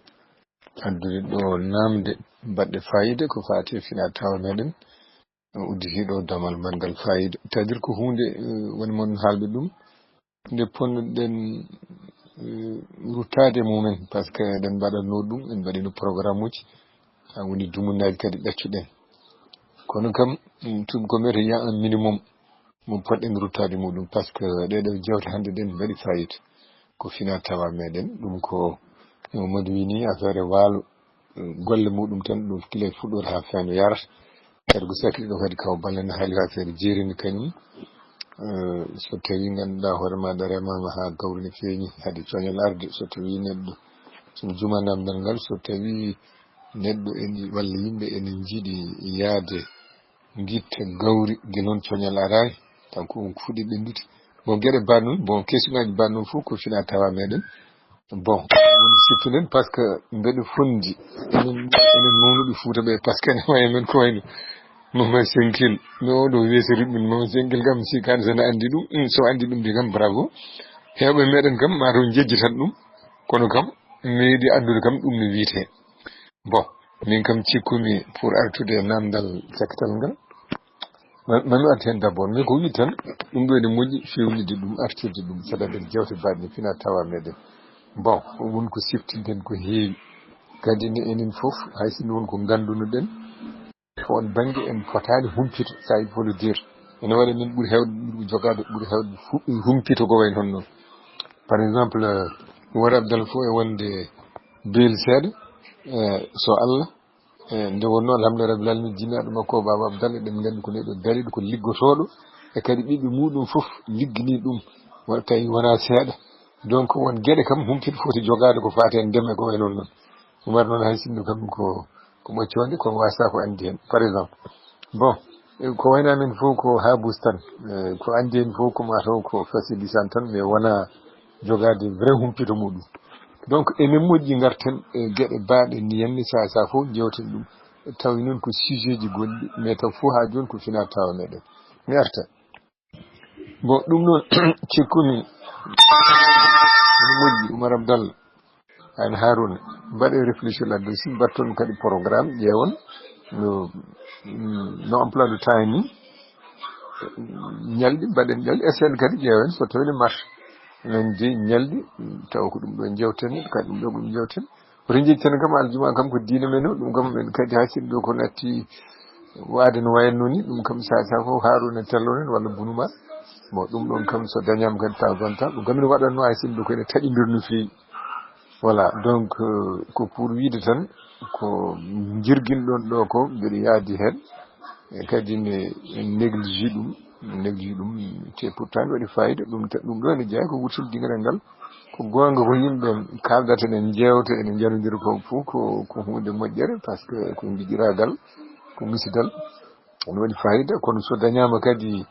addude ɗo namde baɗɗe fayida ko faati e fina tawa meɗen, udditi ɗo damal margal fayida. C'est-à-dire ko huunde, eh, woni mon haalɓe ɗum, nde ponnoɗen, eh, ruttaade e mumen, par ce que eɗen mbaɗatno ɗum, en mbaɗino programme uji, ha woni dumunaaji kadi ɗaccuɗen. Kono kam, mm, tout ko mettre il y a un minimum mo poɗɗen ruttaade muɗum, par ce que ɗeɗo jewte hannde ɗen mbaɗi fayida. ko fina tawa meɗen. Ɗum ko no Mamadou wi ni, affaire e waalo, eh, golle muɗum tan, ɗum kila e fuɗɗoode haa feeña yarata. Kadi ko sakkiɗo kadi kaw balle no haali affaire jeerini kañum. Eh, so tawi ngannduɗaa hoore maaɗa remaama haa gawri ne feeñi, haade coñal arde, so tawi neɗɗo, so juma namdal ngal, so tawi neɗɗo ene, walla yimɓe ene njiɗi yaade ngitta gawri, gila noon coñal araani, kanko on fuɗi ɓenndude. Bon, geɗe mbaɗ noon, bon, kesunaaji mbaɗ noon fof ko fina tawa meɗen. Bon, woni siftuɗen, parce que mbeɗe fondi enen, enen mawnuɓe Fuuta ɓe, parce que ene wayi men ko wayno Mama Senkil, mais oɗo weesori ɗum, Mama Senkil kam, si kan so ne anndi ɗum, mm, so anndi ɗum de kam, bravo. Heewɓe meɗen kam, ma taw njejjitan ɗum, kono kam, meeɗi anndude kam ɗum no wiyetee. Bon, min kam cikkumi pour artude e namdal cakkital ngal. Ma, ma mi artu heen d'abord. Min ko wi tan, ɗum ɗo ene moƴƴi fewnide ɗum, artirde ɗum, c'est-à-dire jewte baɗɗe fina tawa meɗen. Bon, won ko siftinten ko heewi. Kadi ne enen fof, hay sinno won ko ngannduno-ɗen, on bannge en potaani humpito, ça il faut le dire. Ene waɗa min ɓuri heewde, ɓuri jogaade, ɓuri heewde fu-, humpito ko wayi hono noon. Par exemple, eh, Umar Abdallah fof e wonde beeli seeɗa, eh, so Allah, eh, nde wonnoo, alhamdulillah rabbil alamin, jinnaaɗo makko o, Baaba Abdallah, eɗen nganndi ko neɗɗo dariiɗo, ko liggotooɗo, e kadi ɓiɓɓe muɗum fof liggini ɗum, wa-, tawi wonaa seeɗa. Donc, won geɗe kam humpito foti jogaade ko faati e ndema e ko wayi noon noon. Umar noon hay sinno kam ko, ko ɓoccoonde, ko waasa ko anndi heen. Par exemple, bon, eh, ko wayno amen fof ko haa bus tan, eh, ko anndi heen fof ko mataw ko facilisan tan, mais wona jogaade vrai humpito muɗum. Donc, enen moƴƴi ngarten e geɗe baaɗe ni, yanni sa, sa fof jewten ɗum, tawi noon ko sujet ji goɗɗi, mais taw fof haa jooni ko fina tawa meɗen. Mi arta. Bon, ɗum noon, cikkumi, ene moƴƴi, Umar Abdallah, an Haruna, mbaɗe réfléchir là-dessus, mbatton kadi programme, ƴeewon no, mm, no emploi de temps ni, ñalɗi, mbaɗen ñalɗi, essayen kadi ƴeewen so tawii ne marche. Men jeyi ñalɗi, taw ko ɗum ɗo jewten, kadi ɗum ɗo ko ɗum jewten. Woto njeccen kam aljuma kam ko diine men o, ɗum kam men kadi hay sinno ko natti waade no wayanno ni, ɗum kam sa, sa ko Haruna Tello nen walla Bunuma. Bon, ɗum ɗon kam so dañama kadi ta gonta, ɗum kam ene waɗanno hay sinno ko ene taƴindir no feewi. Voilà, donc, euh, ko pour wiide tan, ko jirginɗon ɗo ko, mbeɗa yaadi heen, e kadi ne en néglige ɗum, néglige ɗum, te pourtant ne waɗi fayida, ɗum ta-, ɗum ɗo ene jeyaa ko wurtinde dingiral ngal. Ko goonga ko yimɓe kaaldata, ene njeewta, ene njanodira ko fof ko, ko huunde moƴƴere, parce que ko giƴiraagal, ko misidal, ene waɗi fayida, kono so dañaama kadi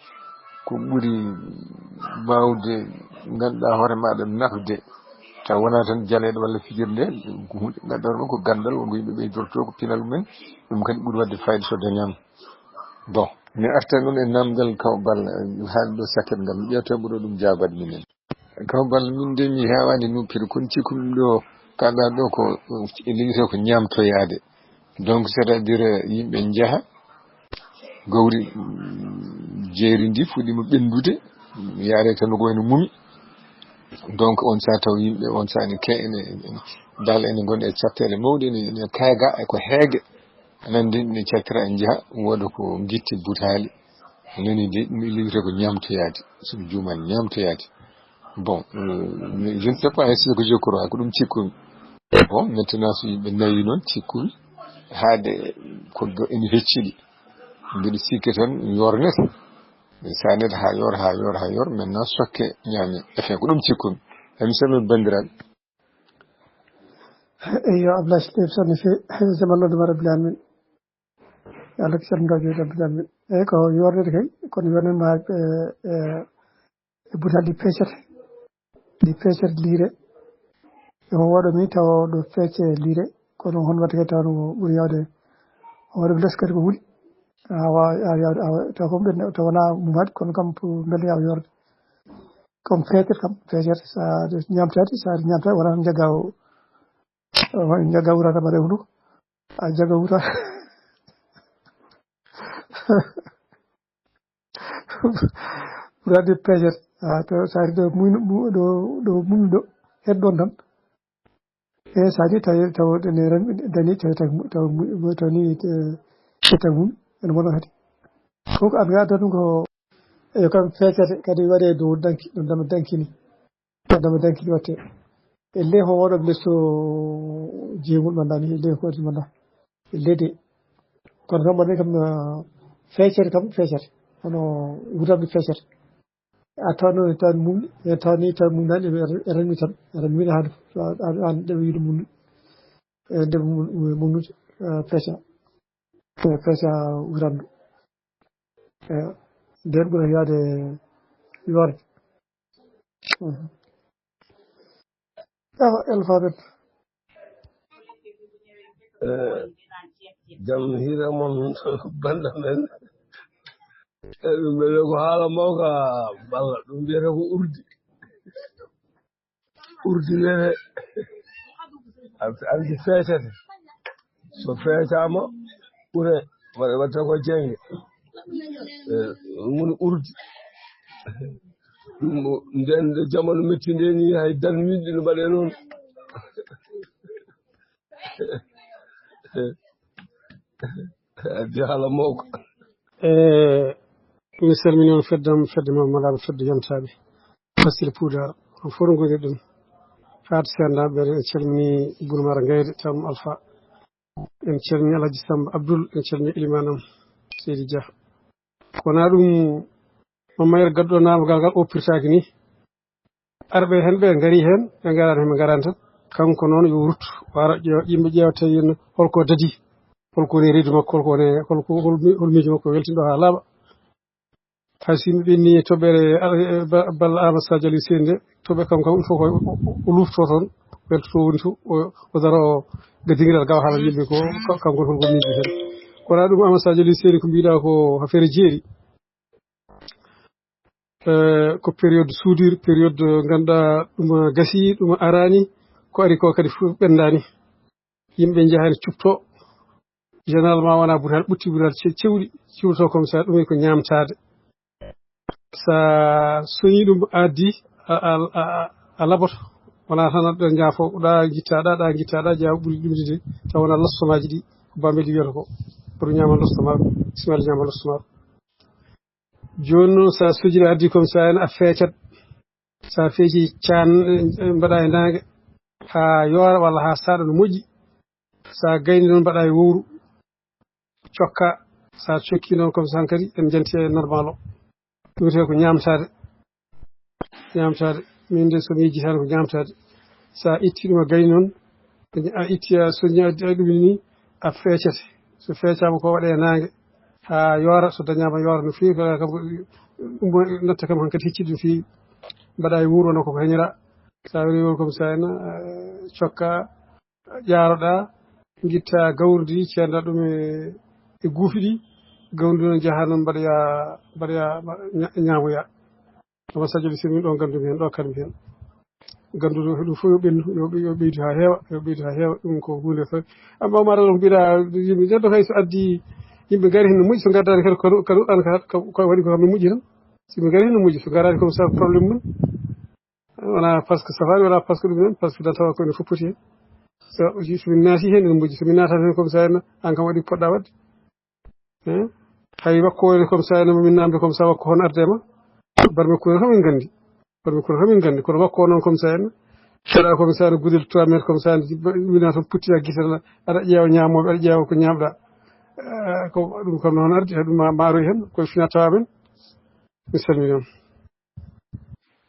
ko ɓuri baawde, ngannduɗaa hoore maaɗa nafde, taw wonaa tan jaleeɗe walla fijirde, ko huunde ngannduɗaa hoore mum ko ganndal, won ko yimɓe ɓeydortoo, ko pinal mumen, ɗum kadi ɓuri waɗde fayida so dañaama. Bon, mi arta noon e namdal kaw Balla, haalde ɗo sakket ngal, mi ƴeewta ɓuro ɗum jaabaade minen. Kaw Balla, min de mi heewaani nuppirde, kono cikkumi ɗo, kaalɗaa ɗo ko, e liggotoo ko ñaamtoyaade. Donc, c'est-à-dire, yimɓe njaha, gawri, mm, jeeri ndi fuɗɗiima ɓenndude, yaare tan ko wayno mumi. Donc, on saa taw yimɓe, on saa ene ke-, ene, ene, dal ene ngoni e catteele mawɗe, ene, ene kaaga, e ko heege. Aɗa anndi, ne cakkira en njaha, wooda ko ngitti butaali. Nani de, ɗum liggoto ko ñaamtoyaade. So mi juumaani, ñaamtoyaade. Bon, euh, je ne sais pas, est-ce que je crois, ko ɗum cikkumi. Bon, maintenant, so yimɓe nayi noon, cikkumi. Haade ko do ene heccidi. Mbiɗo sikki tan, yornete. Sa ned haa yor, haa yor, haa yor, maintenant, sokke ñaame. Enfin, ko ɗum cikkumi. Emi salmina banndiraaɓe. Eyyo, Ablaye Seydi, so no feewi. Jamal noon, Rabbil Alamin. Yo Allah ko calmɗo, jooɗi Rabbil Alamin. Eyyi, ko yornede kay, kono yornede ma, e, e, e butaali ɗi peccata. Ɗi peccata liire. Yo waɗo mi tawa ɗo pecce liire. Kono hon waɗata kay tawa no ɓuri yawde. O waɗa mi les kadi ko wuli. Awa, awa, awa, tawa ko ɓen, tawa wona mum haɗi, kono kam pour mbele yaw yorde. Comme feeter kam, feeter, sa ñamtaade, sa ñamtaade, wona jaga o, o jaga wurata mbaɗa e hunduko. A jaga wuta. Wurade feeter. A, to, sa ari ɗo mum, ɗo, ɗo mum ɗo, heddo tan. E, sa ari tawi, taw, ne ran, dani, tawi, tawi, tawi, tawi ni, e, tawi mum, ene wona kadi. Ko ko an ga ɗum ko, e, kam feccete kadi waɗe dow danki, ɗum dama danki ni. Adama danki watte. E ley ko oɗo leso jeegol manda ni, e ley ko waɗi manda. E leydi. Kono kam mbaɗen kam, ah, feccere kam, feccere. Hono wutam ni feccere. A tawa noon, tawa mum, e tawa ni, tawa mum nani, e renmi tan, e renmi haade, an, an, ɗeɓe yiɗi mum, e ndeɓe mum, mum, mum, eh, feca, eh, feca wurandu. Eh, nden ɓura yaade yoorde. Mhm. Awa, Elfa men. Eh, jam hiira mon, banda men. Eh, ɗum ɓe ko haala mawka, balla, ɗum mbiyata ko urdi. Urdi nene, alti, alti feccete. So feccama, ɓure, waɗa, waɗata ko jenge. Eh, ɗum woni urdi. Ɗum, nden nde jamanu metti nde ni, hay dan min ɗino mbaɗe noon. Addi haala mawko. E, mi salmini on fedde am, fedde Mamadou Lamine, fedde yontaɓe. Fassir Poudar, on fof no ngoni ɗum. Fatou Senda, ɓe en calmini Bourmara Gayde, Tam Alpha. En calmini Alhaji Samba Abdoul, en calmini Ilimanam Seydi Dia. Kono ɗum, Mamayel gadduɗo naamgal ngal o pirtaaki ni. Arɓe heen ɓe ngari heen, ɓe ngaraani heen, ɓe ngaraani tan. Kanko noon yo ruttu, wara ƴeewa, yimɓe ƴeewa tawi en holko dadi, holko woni reedu makko, holko woni, holko, hol mi-, hol miijo makko weltindo haa laaɓa. Hay so yimɓe ɓenni e toɓɓere, eh, ba-, balla Amadou Sadio Aliou Seyni nde, toɓɓe kanko kam, il faut ko o, o, o lufto toon, weltoto woni to, o, o daro ga dingiral gawa haalana yimɓe ko, ko, kanko holko miijo heen. Kono ɗum Amadou Sadio Aliou Seyni ko mbiɗa ko affaire jeeri. Eh, ko période soudure, période ngannduɗaa ɗum gasi, ɗum araani, ko ari ko kadi fof ɓendaani. Yimɓe njahani cupto, généralement wona butaali ɓutti, butaali ce-, cewɗi, ciwto comme ça, ɗum ko ñaamtaade. Sa soñi ɗum addi, a, a, a, a laboto, wona tan aɗa jaafo, ɗa gittaɗa, ɗa gittaɗa, jaawa ɓuri ɗum de, taw wona lostomaaji ɗi, ko Bambey wiyata ko, pour ñaama lostomaa, bismilla ñaama lostomaa. Jooni noon, so a sojiri, a addi comme ça, en a feecat. So a feeci, caan, eh, mbaɗa e naange haa yoora walla haa saɗa no moƴƴi. So a gayni noon, mbaɗa e wowru, cokka. So a cokki noon comme ça, hankadi en njanti e normal o. Ɗum wiyetee ko ñaamtaade. Ñaamtaade. Min de, so mi yejjitaani, ko ñaamtaade. So a itti ɗum, a gayni noon, a itti, a soñi, a, a ɗum ni, a feecete. So feecaama ko, waɗee naange haa yoora, so dañaama yoora no feewi, ko kam, ɗum natta kam hankadi hecci ɗum feewi. Mbaɗa e wuuro no ko heñira. So a waɗi wuuro comme ça, ena, eh, cokka, ƴaaroɗa, ngitta gawri ndi, ceenɗa ɗum e, e guufi ɗi. Gawri ndi noon jaha noon mbaɗoya, mbaɗoya, ña-, ñaamoya. Amma Sadio Ly, min ɗo ganndumi heen, ɗo kalmi heen. Gannduɗo ɗum fof yo ɓendu, yo ɓe-, yo ɓeydu haa heewa, yo ɓeydu haa heewa, ɗum ko huunde fof. Amma Omar, ɗum mbiɗa, yimɓe, neɗɗo kay so addi, yimɓe ngari heen no moƴƴi, so ngaddaani kadi ko, ko, ko, ko waɗi ko kam no moƴƴi tan. So ɓe ngari heen no moƴƴi, so ngaraani comme ça, problème mum. Wona parce que safaani, wona parce que ɗum noon, parce que tan tawa ko ene fof poti heen. So, so min naati heen ene moƴƴi, so min naataani heen comme ça, en, aan kam waɗi ko poɗɗa waɗde. Hein? Hay wakko woni comme ça, ene min namde comme ça, wakko hono arde ma. Barme kuure kam min nganndi. Barme kuure kam min nganndi. Kono wakko noon comme ça, en, saɗa comme ça, ene gudel trois mètres comme ça, en, mina tan putti a gite tan, aɗa ƴeewa ñaamooɓe, aɗa ƴeewa ko ñaamɗa. Eh, ko ɗum kam noon ardi, ɗum ma, maaroy heen, koye finatawa men. Mi salmini on.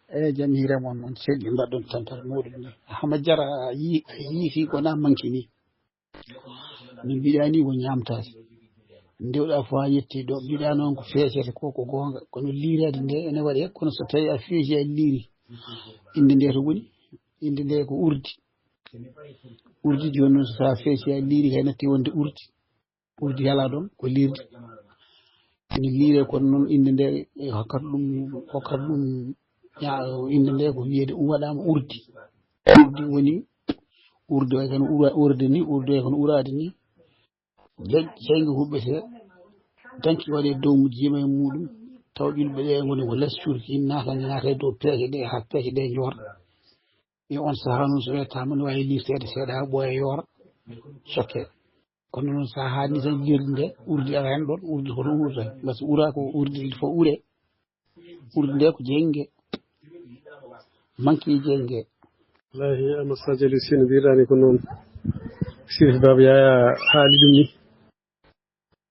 Eyi, jam hiire mon, on celli mbaɗɗon tampere muɗum ni. Hama jara yi-, yiiti ko na manki ni. No mbiɗa ni ko ñaamtaade. Ndewɗa fof haa yetti ɗo. Mbiɗa noon ko feccete ko, ko goonga. Kono liireede nde ene waɗe, kono so tawi a feeci a liiri. Innde nde to woni? Innde nde ko urdi. Urdi jooni noon so a feeci a liiri kay natti wonde urdi. Urdi alaa ɗoon, ko liirde. Ene liiree kono noon innde nde, e hokkata ɗum, hokkata ɗum, ya-, innde nde ko wiyeede ɗum waɗaama urdi. Urdi woni, urdi way kono ura-, urde ni, urdi way kono uraade ni. Jan-, janngi huɓɓetee, danki waɗee dow mu-, jiima e muuɗum, taw ƴulɓe ɗe ngoni ko les cuurki, naata, naata e dow peeje ɗe, haa peeje ɗe njoora. E on sahaa noon so wettaama ne waawi liirteede seeɗa haa ɓooya yoora, cokke. Kono noon so a haani tan liirde nde, urdi ara heen ɗoon, urdi hoto urda. Par ce que ura ko urdi, il faut ure. Urdi nde ko jeynge. manki jenge. Wallahi, Amadou Sadio Aliou Sène mbirɗani ko noon. Sirif Baba Yaya haali ɗum ni.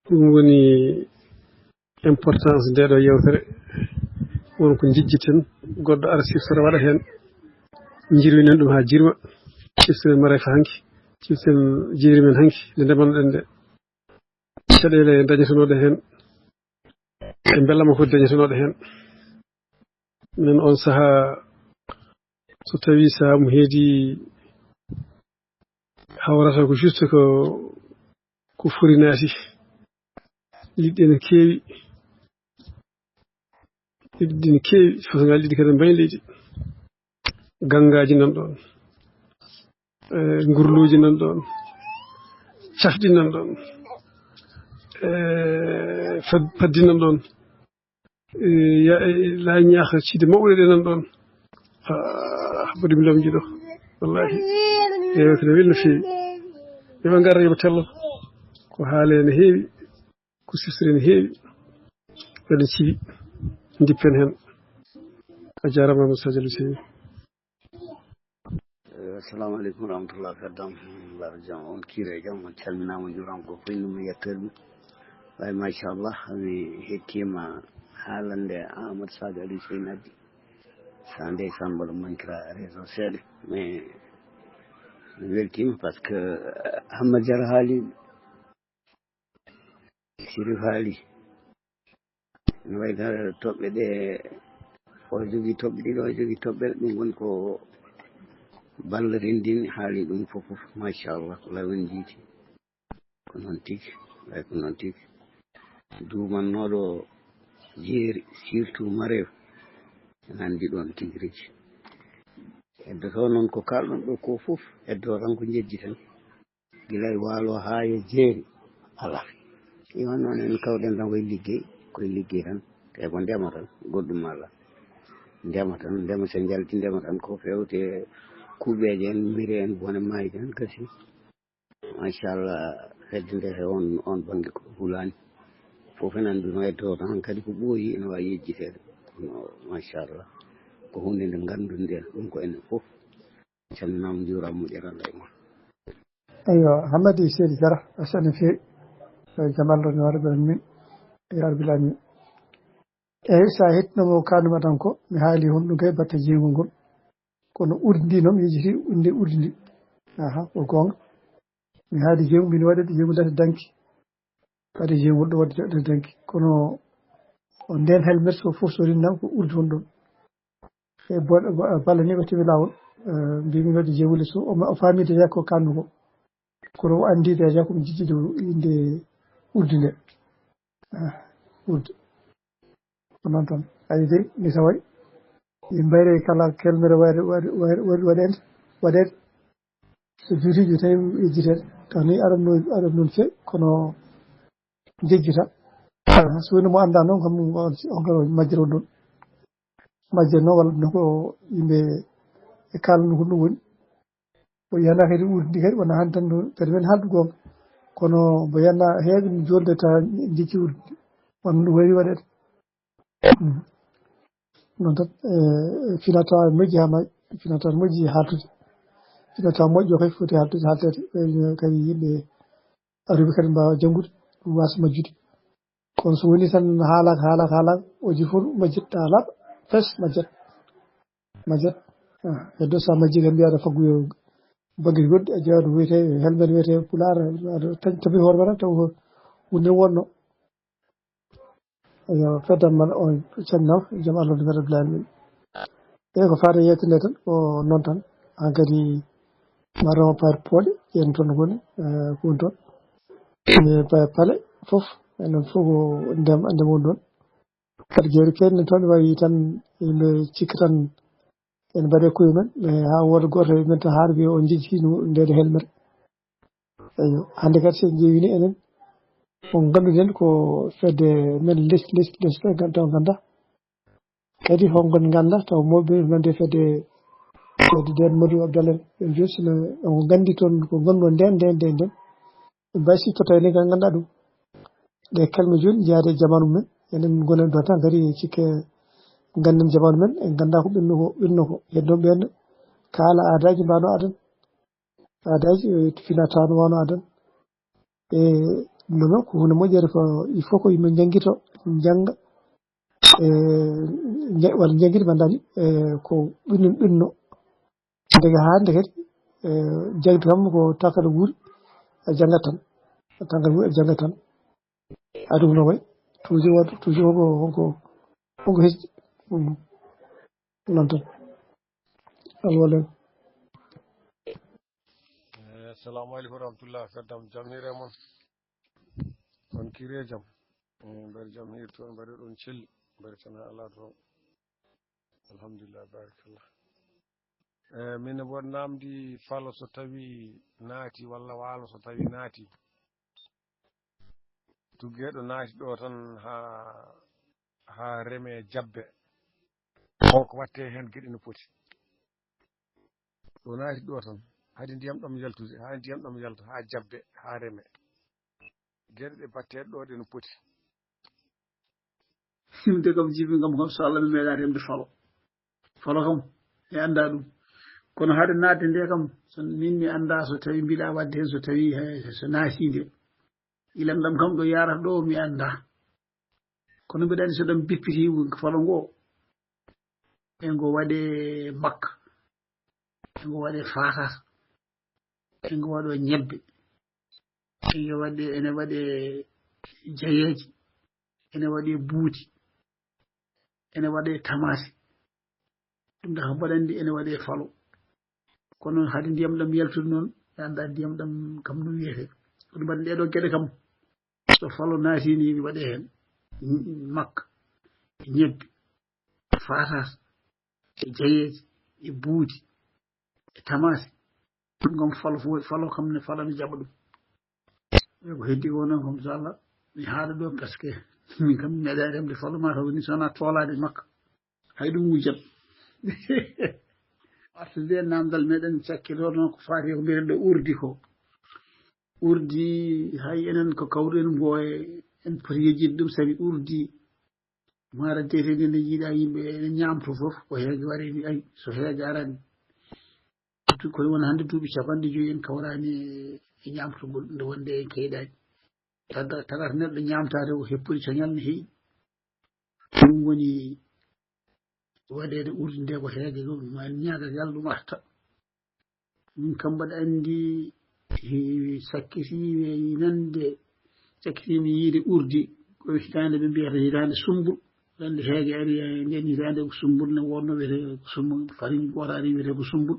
Ɗum woni importance nde ɗo yewtere. Won ko njejjiten, goɗɗo ara siftora waɗa heen. Njirwinen ɗum haa jirwa. Ciftiren Mareka hanki, ciftiren jeeri men hanki, nde ndemanɗen nde. Caɗeele dañetenooɗe heen, e mbelama ko dañetenooɗe heen. Min on sahaa, so tawi sahaa mo heedi, hawrata ko juste ko, ko fori naati. Liɗɗi ene keewi. Liɗɗi ene keewi, façon ngal liɗɗi kadi mbayi leydi. Gangaaji nan ɗoon. Eh, ngurluuji nan ɗoon. Cafɗi nan ɗoon. Eh, fad-, paddi nan ɗoon. Eh, ya-, eh, la ñaaha cide mawɗe ɗe nan ɗoon. Ah, bodi mi lamji ɗo. Wallahi. Yewtere weli no feewi. Yo ɓe ngar, yo ɓe tello. Ko haale ne heewi. Ko siftori ne heewi. Waɗi ciwi. Ndippen heen. A jaaraama, Amadou Sadio Aliou Sène. Eh, assalamu aleykum warahmatullah. Feddam, mbar jam, on kiire jam, on calminaama, on njuuraama, ko fof ɗum e yettoode mum. Waay, machallah, mi hettiima haalande Amadou Sadio Aliou Sène addi. Sa ndeysaan, mboɗo mankira réseau seeɗa, mais mi weltiima parce que, eh, Hamma Diarra haali, Sirif haali. No wayi ka toɓɓe ɗe, o jogii toɓɓe ɗiɗi, o jogii toɓɓere, ɗum woni ko Balla renndini, haali ɗum fof fof, machallah, ko law en njiiti. Ko noon tigi, wayi ko noon tigi. Duumannooɗo jeeri, surtout Mareef, ene anndi ɗoon tigi rigi. Heddotoo noon ko kaalɗon ɗo ko fof, heddoo tan ko njejjiten. Gila e waalo haa e jeeri, alaa. Iwan noon en kawɗen tan koye liggey, koye liggey tan. Tawi ko ndema tan, goɗɗum alaa. Ndema tan, ndema so njalti ndema tan, ko fewte kuuɓeeje en, mire en, bone maayde en, gasi. Machallah, fedde nde he on, on bannge ko hulaani. Fof ene anndi no heddoo tan, kadi ko ɓooyi ene waawi yejjiteede. Kono machallah, ko huunde nde ngannduɗen ɗum ko enen fof. Calminaama, njuuraama, moƴƴere Allah e mon. Eyyo, Hammadi Seydi Jara, a sani feewi. Eyyo, jam Allah ne wara ɓen min. Eyyo, Rabbil Alamin. Eyyo, so a hettinooma ko kaanmi tan ko, mi haali honɗum kay batte jeeygu ngol. Kono urdi ndi noon, mi yejjiti nde urdi ndi. Aha, ko goonga. Mi haali jeeygu, min waɗi jeeygu date danki. Kadi jeeygu ɗo waɗi date danki. Kono on ndeen helmet so fof so rinna ko urdi won ɗon. E bo-, ba-, balla ni ko timi laawol, eh, mbimi wadde jeewule so, o ma-, o faami déjà ko kandu ko. Kono o anndi déjà ko mi jijji dow innde urdi nde. Ah, urdi. Ko noon tan. Ayi de, mi taway. Min mbayre kala kelmere waɗe, waɗe, waɗe, waɗe, waɗeede. So juuti, juuti tawi yejjiteede. Taw ni aɗa no, aɗa noon feewi, kono jejjita. Ah, so woni mo anndaa noon, kam on, on, on majjere on ɗon. Majjere noon, walla no ko yimɓe e kaalano ko ɗum woni. O yiyanaa kadi urdi ndi kadi, wonaa hannde tan no, kadi men haaldu goonga. Kono mbo yiyanaa heewɓe no joolde ta jejji urdi ndi. Wonno ɗum wayri waɗeede. Mm. Noon tan, eh, finata moƴƴi haa maayi, finata moƴƴi haaltude. Finata moƴƴo kay foti haaltude, haalteede. Eh, kadi yimɓe aruɓe kadi mbaawa janngude, ɗum waasa majjude. Kono so woni tan haalaaka, haalaaka, haalaaka, o jii fof majjit, a laaɓa, fes majjat. Majjat. Ah, heddo so a majjii kam mbiyaa aɗa fagguyo banggueji goɗɗi, a jeyaa ɗum wiyetee, helmet wiyetee pulaar, aɗa tañ-, tabi hoore ma tan, taw ko hunde wonno. Eyyo, feddam man o calminaama, jam Allah on ngaɗa bilal min. Eyyo, ko faade yettinde tan, ko noon tan. Aan kadi, ma rewo par pooɗe, ƴeen toon ngoni, eh, ko woni toon. E pa-, pale fof, enen fof ko ndema, ndema woni ɗoon. Kadi jeeri keedni toon wayi tan, yimɓe cikka tan en mbaɗe koye men, mais haa wooda gooto e men tan haari wiya o jejjitino ndeede helmere. Eyyo, hannde kadi so en ƴeewii ni enen, ko ngannduɗen ko fedde men les-, les-, les-, ɓe nganndu-, taw ngannda. Kadi honko ngannda taw mawɓe nande fedde, fedde nden Madou Abdallah en, ɓe mbiya sino on nganndi toon ko nganndu nden, nden, nden, nden. Ɓe mbawi siftotoo ni ngannduɗaa ɗum. Ɗe kalme jooni jeyaade e jamaanu men, enen gonen ɗo tan kadi cikke Ngannden jamaanu men, en nganndaa ko ɓennu ko, ɓennu ko. Heddo ɓeen kaala aadaaji mbaano adan. Aadaaji, e, fina taanu wano adan. E, ɗum noon ko huunde moƴƴere ko, il faut ko yimɓe njanngito, njannga. E, nja-, walla njanngito ɓe anndani, e, ko ɓinnu, ɓinnu. Daga haa hannde kadi, e, jangde kam ko tawa kala wuuri, a janngat tan. Tawa kala wuuri, a janngat tan. Aduna way, toujours waɗ-, toujours ko, ko, ko hesɗi. Mm. Noon tan. Alwala. Eh, assalamu aleykum wa rahmatullah. Gaddam jam hiire mon. On kire jam. Eh, mbeɗa jam hiir toon, mbeɗa ɗon celli. Mbeɗa tan ala toon. Alhamdulillah, barakallah. Eh, min mboɗo namdi falo so tawi naati walla waalo so tawi naati. Tuggeeɗo naati ɗo tan haa, haa reme jabbe. Holko watte heen geɗe no poti? Ɗo naati ɗo tan, hade ndiyam ɗam yaltude, haa ndiyam ɗam yalta, haa jabbe, haa reme. Geɗe ɗe batteɗe ɗo ɗe no poti. Min de kam jibi kam, kam so Allah mi meeɗa remde falo. Falo kam, mi annda ɗum. Kono hade naatde nde kam, so min mi annda so tawi mbiɗa waɗde heen, so tawi he, so naati nde. Ilam ɗam kam ɗo yarata ɗo, mi annda. Kono mbiɗa anndi so ɗam bippiti falo ngo, e ngo waɗe makka, e ngo waɗe fatas, e ngo waɗo ñebbe, e ngo waɗe, ene waɗe jayeeje, ene waɗe buuti, ene waɗe tamaate. Ɗum ɗa ko mbaɗa anndi ene waɗe falo. Kono hade ndiyam ɗam yaltude noon, ɓe annda ndiyam ɗam kam no wiyete. Kono mbaɗa ɗee ɗo geɗe kam, so falo naati ni, mi waɗe heen makka, e ñebbe, e fatas, e jayeeje, e buuti, e tamaate. Ɗum kam falo fof, falo kam ne fala mi jaɓa ɗum. E ko heddi ko noon kam, so Allah, mi haala ɗo, parce que min kam mi meeɗa remde falo, ma taw ni so wonaa toolaade makka. Hay ɗum wujjat. Artude e namdal meɗen cakkito noon ko faati ko mbiyeten ɗo urdi ko. Urdi, hay enen ko kawruɗen mbo e en poti yejjitde ɗum, sabi urdi maara deete nde, nde jiiɗa yimɓe ene ñaamto fof, ko heege waɗi ni, ay, so heege arani. Tu-, ko woni hannde duuɓi capanɗe joyi en kawraani e ñaamtugol nde wonde en keyɗaani. Taga-, tagata neɗɗo ñaamtaade ko heppude coñal ne heewi. Ɗum woni waɗeede urdi nde ko heege ɗum, ma ñaaga yalla ɗum arta. Min kam mbaɗa anndi, eh, sakkitiiɓe nande, sakkitiimi yiide urdi ko hitaande ɓe mbiyata hitaande sumbul. Hitaande heege ari, eh, nden hitaande ko sumbul ne wonno wiyetee ko sumbul, farine gooto ari wiyetee ko sumbul.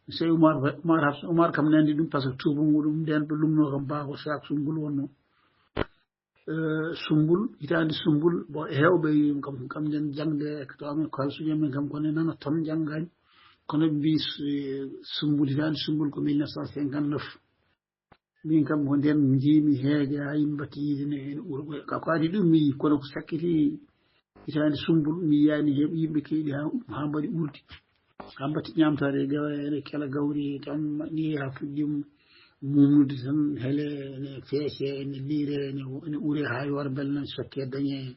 Sey Umar, Umar Hafsa, Umar kam nandi ɗum, par ce que tuuba muɗum nden ɓe lumno kam baa ko saak sumbul wonno. Eh, sumbul, hitaande sumbul, bon, e heewɓe kam, kam nden jangde, to amen ko halsuji amen kam, kono nana toon janngani. Kono ɓe mbi su-, sumbul, hitaande sumbul ko mille neuf cent cinquante-neuf. Min kam ko nden njiimi heege haa yimɓe mbaɗti yiide ne, ene ɓura ɓoy. Ka ko adii ɗum mi yii, kono ko sakkiti hitaande sumbul, mi yiyaani he yimɓe keyɗi haa, haa mbaɗi urdi. Haa mbaɗti ñaamtaade e gawa-, ene kela gawri tan, ma-, ni haa fuɗɗi mumnude tan, hele ene feese, ene liire, ene, ene ure haa yoora mbele nan sokke dañe,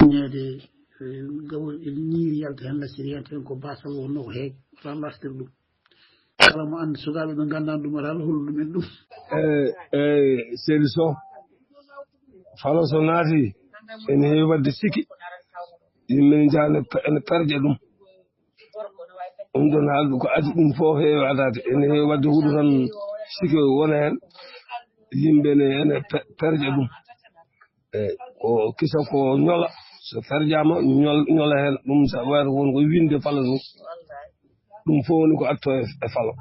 ñeede, eh, gawri, ene ñiiri yalta heen lacciri heen tan ko baasal wonno ko heege, wota mbaastir ɗum. Kala mo annda sukaaɓe ɓe nganndaani ɗum, wota Allah hollu ɗum en ɗum. Eey, eey, seydi Sow. Falo so naati, ene heewi waɗde sikke. Yimɓe ne njaha ne pe-, ene perƴa ɗum. Ɗum ɗon haaldu ko adii ɗum fof heewi adaade. Ene heewi waɗde huɗo tan sikke wona heen. Yimɓe ne ene pe-, perƴa ɗum. Eey, ko kisa ko ñola. So perƴaama, ñol-, ñola heen. Ɗum sa wayata won ko winnde falo ni. Ɗum fof woni ko atto e, e falo.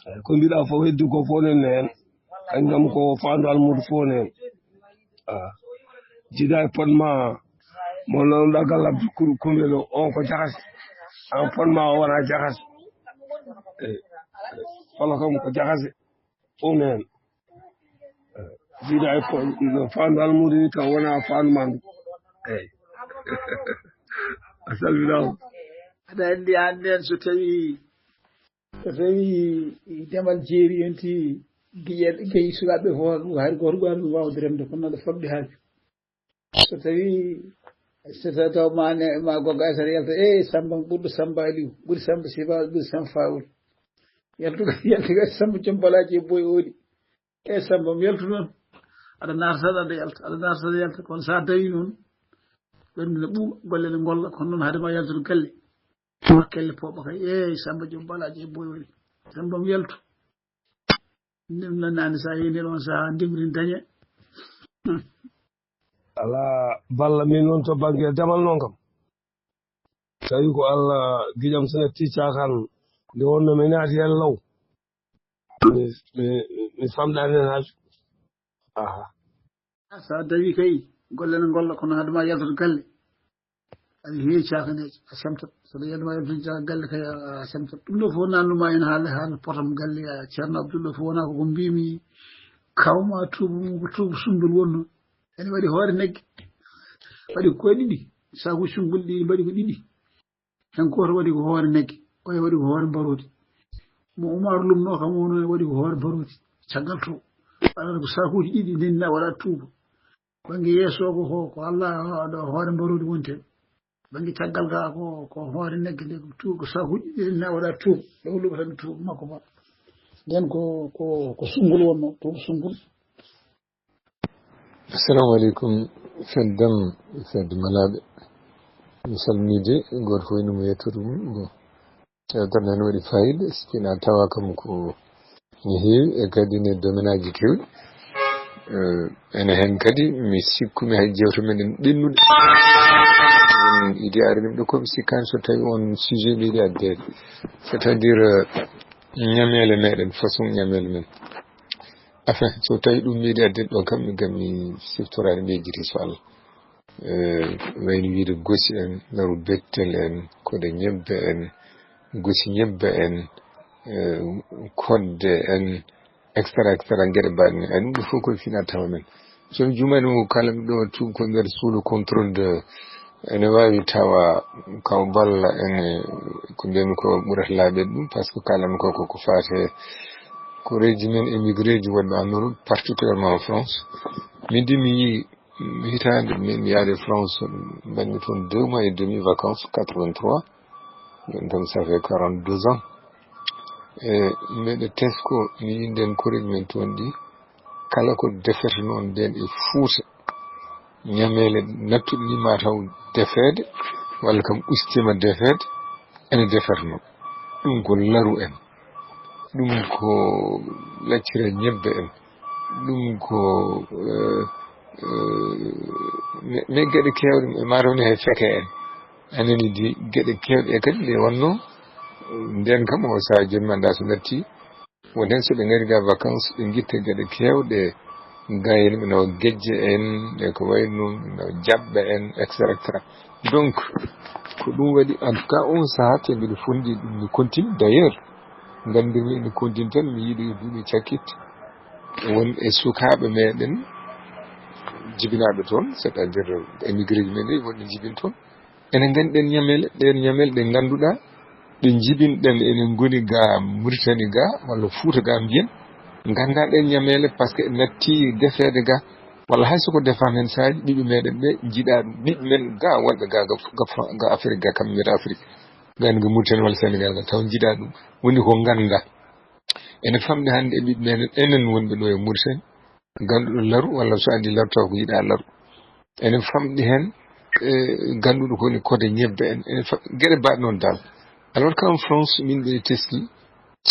Eey, ko mbiɗa fof heddi ko fof nen heen. Kañum kam ko faandu almuudo fof nen. Ah. Jiida e pot ma, mo lawnuɗa galla ku-, kumbel o, on ko jahasi. An pot ma o wona jahasi. Eey. Falo kam ko jahasi. Fof nen. Eey. Jiida e pot, no faandu almuudo ni taw wona faandu ma ndu. Eey. A salminaama. Aɗa anndi aan nen so tawi, so tawi demal jeeri yonti giƴe, gayi sukaaɓe fof, hay gooto ɓuri ɗum waawde remde, kono aɗa fabde haaju. So tawi So tawi taw ma ne, ma goga asara yalta, "Eh, Samba ɓurɗo Samba Aliou, ɓuri Samba Siba, ɓuri Samba Fawul." Yaltu, yaltu, "Eh, Samba joom balaji e boy oɗi. Eh, Samba, mi yaltu noon." Aɗa naata tan, aɗa yalta, aɗa naata tan, aɗa yalta. Kono sa tawi noon, ɓernde ne ɓuuɓa, golle ne ngolla, kono noon haade ma yaltude galle. Hakkille pooɓa kay, "Eh, Samba joom balaji e boy oɗi. Samba, mi yaltu." Ndem nanaani sa yeeni ɗon saha ndimri dañe. Ala balla min noon to bannge damal noon kam. Tawi ko Allah giƴam so natti caakan nde wonno mi naati heen law. Mi, mi, mi famɗaani heen haaju. Aha. Sa dawi kay, golle ne ngolla, kono hade ma yaltude galle. Aɗa heewi cakaneeje, a semtat. So ɗo yaltu ma yaltude caka galle kay, a semtat. Ɗum ɗo fof nannuma en haala, haala potam galle, a Ceerno Abdul ɗo fof wona koko mbimi, kawma tuuba mum ko tuuba sundol wonno. Ene waɗi hoore nagge. Waɗi ko ɗiɗi, sakuuji sungol ɗiɗi mbaɗi ko ɗiɗi. Hen gooto waɗi ko hoore nagge, oya waɗi ko hoore mbaroodi. Mo Umar lumno kam, o noon waɗi ko hoore mbaroodi. Caggal to, waɗata ko sakuuji ɗiɗi, nden na waɗa tuuba. Bannge yeeso ko, ko, ko Allah, ɗo hoore mbaroodi wonte. Bannge caggal ga ko, ko hoore nagge nde, ko tu-, ko sakuuji ɗiɗi, nden na waɗa tuuba. Ɗo luɓa tan tuuba makko ba. Nden ko, ko, ko sungol wonno, tuuba sungol. Assalamu aleykum, feddam, fedde malaaɓe. Mi salminiiɓe, gooto fof ene mo yettoto mum. Bon, yewtere nde ne waɗi faayiida, sikkina tawa kam ko ne heewi, e kadi ne domenaaji keewɗi. Eh, ene heen kadi, mi sikkumi hay jewte meɗen ɓennuɗe. Idi ari ɗum ɗo, ko mi sikkaani so tawi on sujet ɓe yiɗi addeede. C'est-à-dire, eh, ñameele meɗen, façon ñameele men. Enfin, so tawi ɗum meɗi adden ɗo kam, mi gam mi siftoraani ɓe jiti so Allah. Eh, wayno wiide gosi en, laru bettel en, koɗe ñebbe en, gosi ñebbe en, eh, kodde en, et cetera, et cetera, geɗe mbaɗen. Ay, ɗum ɗo fof koye fina tawa men. So mi juumani mo kala ɗo tum ko nder sous le contrôle de, ene waawi tawa kaw balla ene ko mbiyami ko ɓurata laaɓeede ɗum, par ce que kalan ko, ko, ko faate ko reji men émigré ji wonɓe en Europe, particulièrement en France. Min di mi yii hitaande min yaade France, mbaɗmi toon deux mois et demi vacances, quatre-vingt-trois. Min tan, ça fait quarante-deux ans. E mbeɗa tesko, mi yinden koreji men toon ɗi, kala ko defetenoo ndeen e Fuuta, ñameele nattuɗe ni ma taw defeede, walla kam ustima defeede, ene defetenoo. Ɗum ko laru en, ɗum ko laccira ñebbe en, ɗum ko, eh, eh, mais, mais geɗe keewɗe, e ma raw ni hay feke en. A nani di geɗe keewɗe e kadi nde wonno, nden kam o saha joni ma nda so natti, won hen so ɓe ngari ga vacances, ɓe guitte geɗe keewɗe, gayni ɓe nawa gejje en, e ko wayi noon, ɓe nawa jaɓɓe en, et cetera, et cetera. Donc, ko ɗum waɗi, en tout cas, on saha te mbiɗo fondi ɗum, mi continue. D'ailleurs, nganndirmi mi continue tan, mi yiɗi duuɓi cakkit. Won e sukaaɓe meɗen jibinaaɓe toon, c'est-à-dire émigré ji men ɗi, wonɓe jibin toon. Enen nganndi ɗen ñameele, ɗen ñameele ɗe ngannduɗaa, ɗe njibinɗen, enen ngoni ga Mauritanie ga, walla Fuuta ga mbiyen, nganndaa ɗen ñameele, par ce que en natti defeede ga, walla hay so ko defaama heen saaji, ɓiɓɓe meɗen ɓe njiɗaa ɗum. Ɓiɓɓe men ga wonɓe ga, ga, ga Fra-, ga Afrique ga, kam mbiyata Afrique, ga en ga Mauritanie walla Sénégal ga, taw njiɗaa ɗum. Woni ko nganndaa. Ene famɗi hannde e ɓiɓɓe meɗen, enen wonɓe ɗo e Mauritanie, ngannduɗo laru, walla so anndi laru taw ko yiɗaa laru. Ene famɗi heen, e ngannduɗo ko woni koode ñebbe en, ene fa-, geɗe mbaɗe noon dal. Alors qu'en France, min ɓe teski,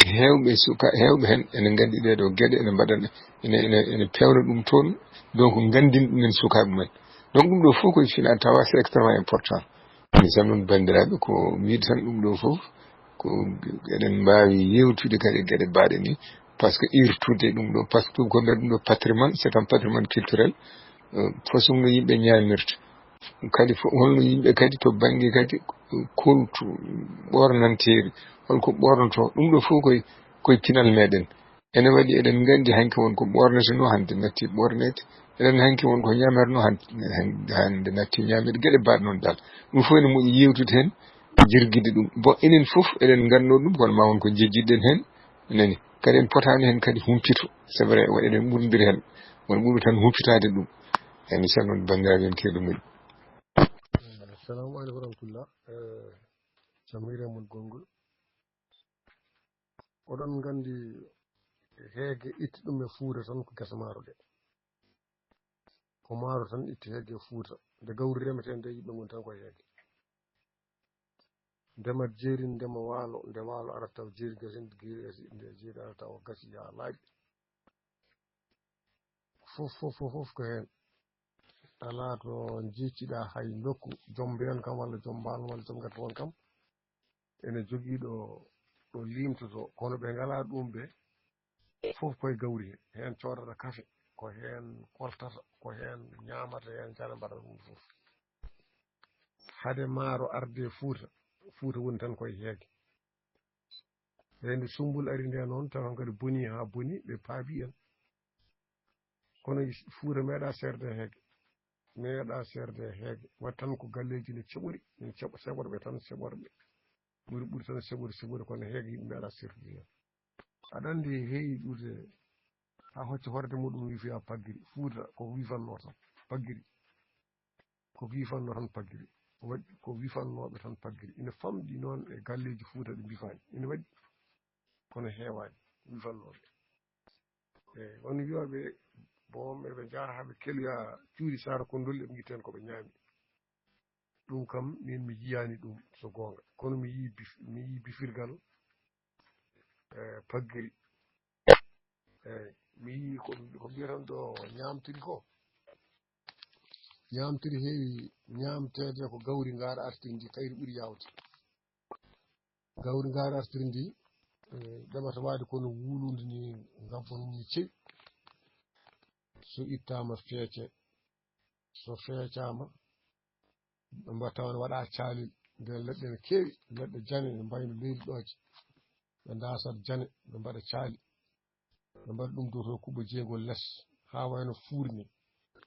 heewɓe suka-, heewɓe heen ene nganndi ɗee ɗoo geɗe ene mbaɗana, ene, ene, ene peewna ɗum toon, donc nganndin ɗumen sukaaɓe men. Donc ɗum ɗoo fof ko fina tawa, c'est extrêmement important. Mi salmon banndiraaɓe, ko mi yiɗi tan ɗum ɗoo fof, ko eɗen mbaawi yewtude kadi e geɗe mbaɗe ni, par ce que irtude ɗum ɗo, par ce que ko nder ɗum ɗo patrimoine, c'est un patrimoine culturel, euh, façon no yimɓe ñaamirta. Kadi fo-, holno yimɓe kadi to bannge kadi koltu ɓornanteeri, holko ɓornoto, ɗum ɗo fof koye, koye pinal meɗen. Ene waɗi eɗen nganndi hanki won ko ɓorneteno, hannde natti ɓorneede. Eɗen hanki won ko ñamerno, hannde, hannde natti ñameede. Geɗe mbaɗe noon dal. Ɗum fof ene moƴƴi yewtude heen, jirgide ɗum. Bon, enen fof eɗen nganndo ɗum, kono ma won ko jejjitɗen heen. Nani? Kadi en potaani heen kadi humpito. C'est vrai, wa-, eɗen ɓurndiri heen. Won ɓuri tan humpitaade ɗum. Eyi, mi salmon banndiraaɓe en keeɗu men. Salamu aleykum wa rahmatullah. Eh, jam hiire mon gongol. Oɗon nganndi heege itti ɗum e Fuuta tan ko gese maaro ɗe. Ko maaro tan itti heege e Fuuta. Nde gawri remetee nde yimɓe ngoni tan ko heege. Ndemat jeeri ndema waalo, nde waalo ara taw jeeri gasi, nde jeeri gasi, nde jeeri ara taw gasi yaa laaɓi. Fof, fof, fof, fof ko heen. Alaa to njicciɗaa hay nokku, joom mbeyan kam walla joom mbaal walla joom ngesa on kam, ene jogii ɗo, ɗo liimtotoo, kono ɓe ngalaa ɗum ɓe, fof koye gawri he. Heen coodata kafe, ko heen koltata, ko heen ñaamata, heen jara mbaɗata ɗum fof. Hade maaro arde Fuuta, Fuuta woni tan koye heege. Reende Sumbul ari nde noon, taw hankadi boni haa boni, ɓe paabi en. Kono Fuuta meeɗa seerde heege, meeɗa seerde heege. Waɗi tan ko galleeji ne ceɓori, ne ceɓ-, seɓorɓe tan, seɓorɓe. Ɓuri, ɓuri tan seɓori, seɓori, kono heege yimɓe meeɗa seertude heen. Aɗa anndi heewi ɗuuɗe, haa hocca hoorde muɗum wiifi haa paggiri. Fuuta ko wiifannoo tan, paggiri. Ko wiifannoo tan paggiri. Waɗi ko wiifannooɓe tan paggiri. Ina famɗi noon e galleeji Fuuta ɗi mbifaani. Ina waɗi, kono heewaani wiifannooɓe. E on wiyooɓe, boom eɓe njaha haa ɓe keloya cuuɗi Saara Konndolli, eɓe ngitta heen ko ɓe ñaami. Ɗum kam, min mi yiyaani ɗum, so goonga. Kono mi yii bif-, mi yii bifirgal, e, paggiri. Eeyi, mi yii ko, ko mbiyatan ɗo ñaamtiri ko. Ñaamtiri heewi ñaamteede ko gawri ngaari artiri ndi, kayri ɓuri yaawde. Gawri ngaari artiri ndi, eh, ɗeɓata waade kono wuulundi ni, ngabba ni cewi. So ittaama feece, so feecaama, ɓe mbaɗa tawa ne waɗa caalel, nden leɗɗe ne keewi, leɗɗe jane ne mbayno leydi ɗooje. Ɓe ndasat jane, ɓe mbaɗa caali. Ɓe mbaɗa ɗum dow to kuɓɓa jeygol les, haa wayno fuuri ni.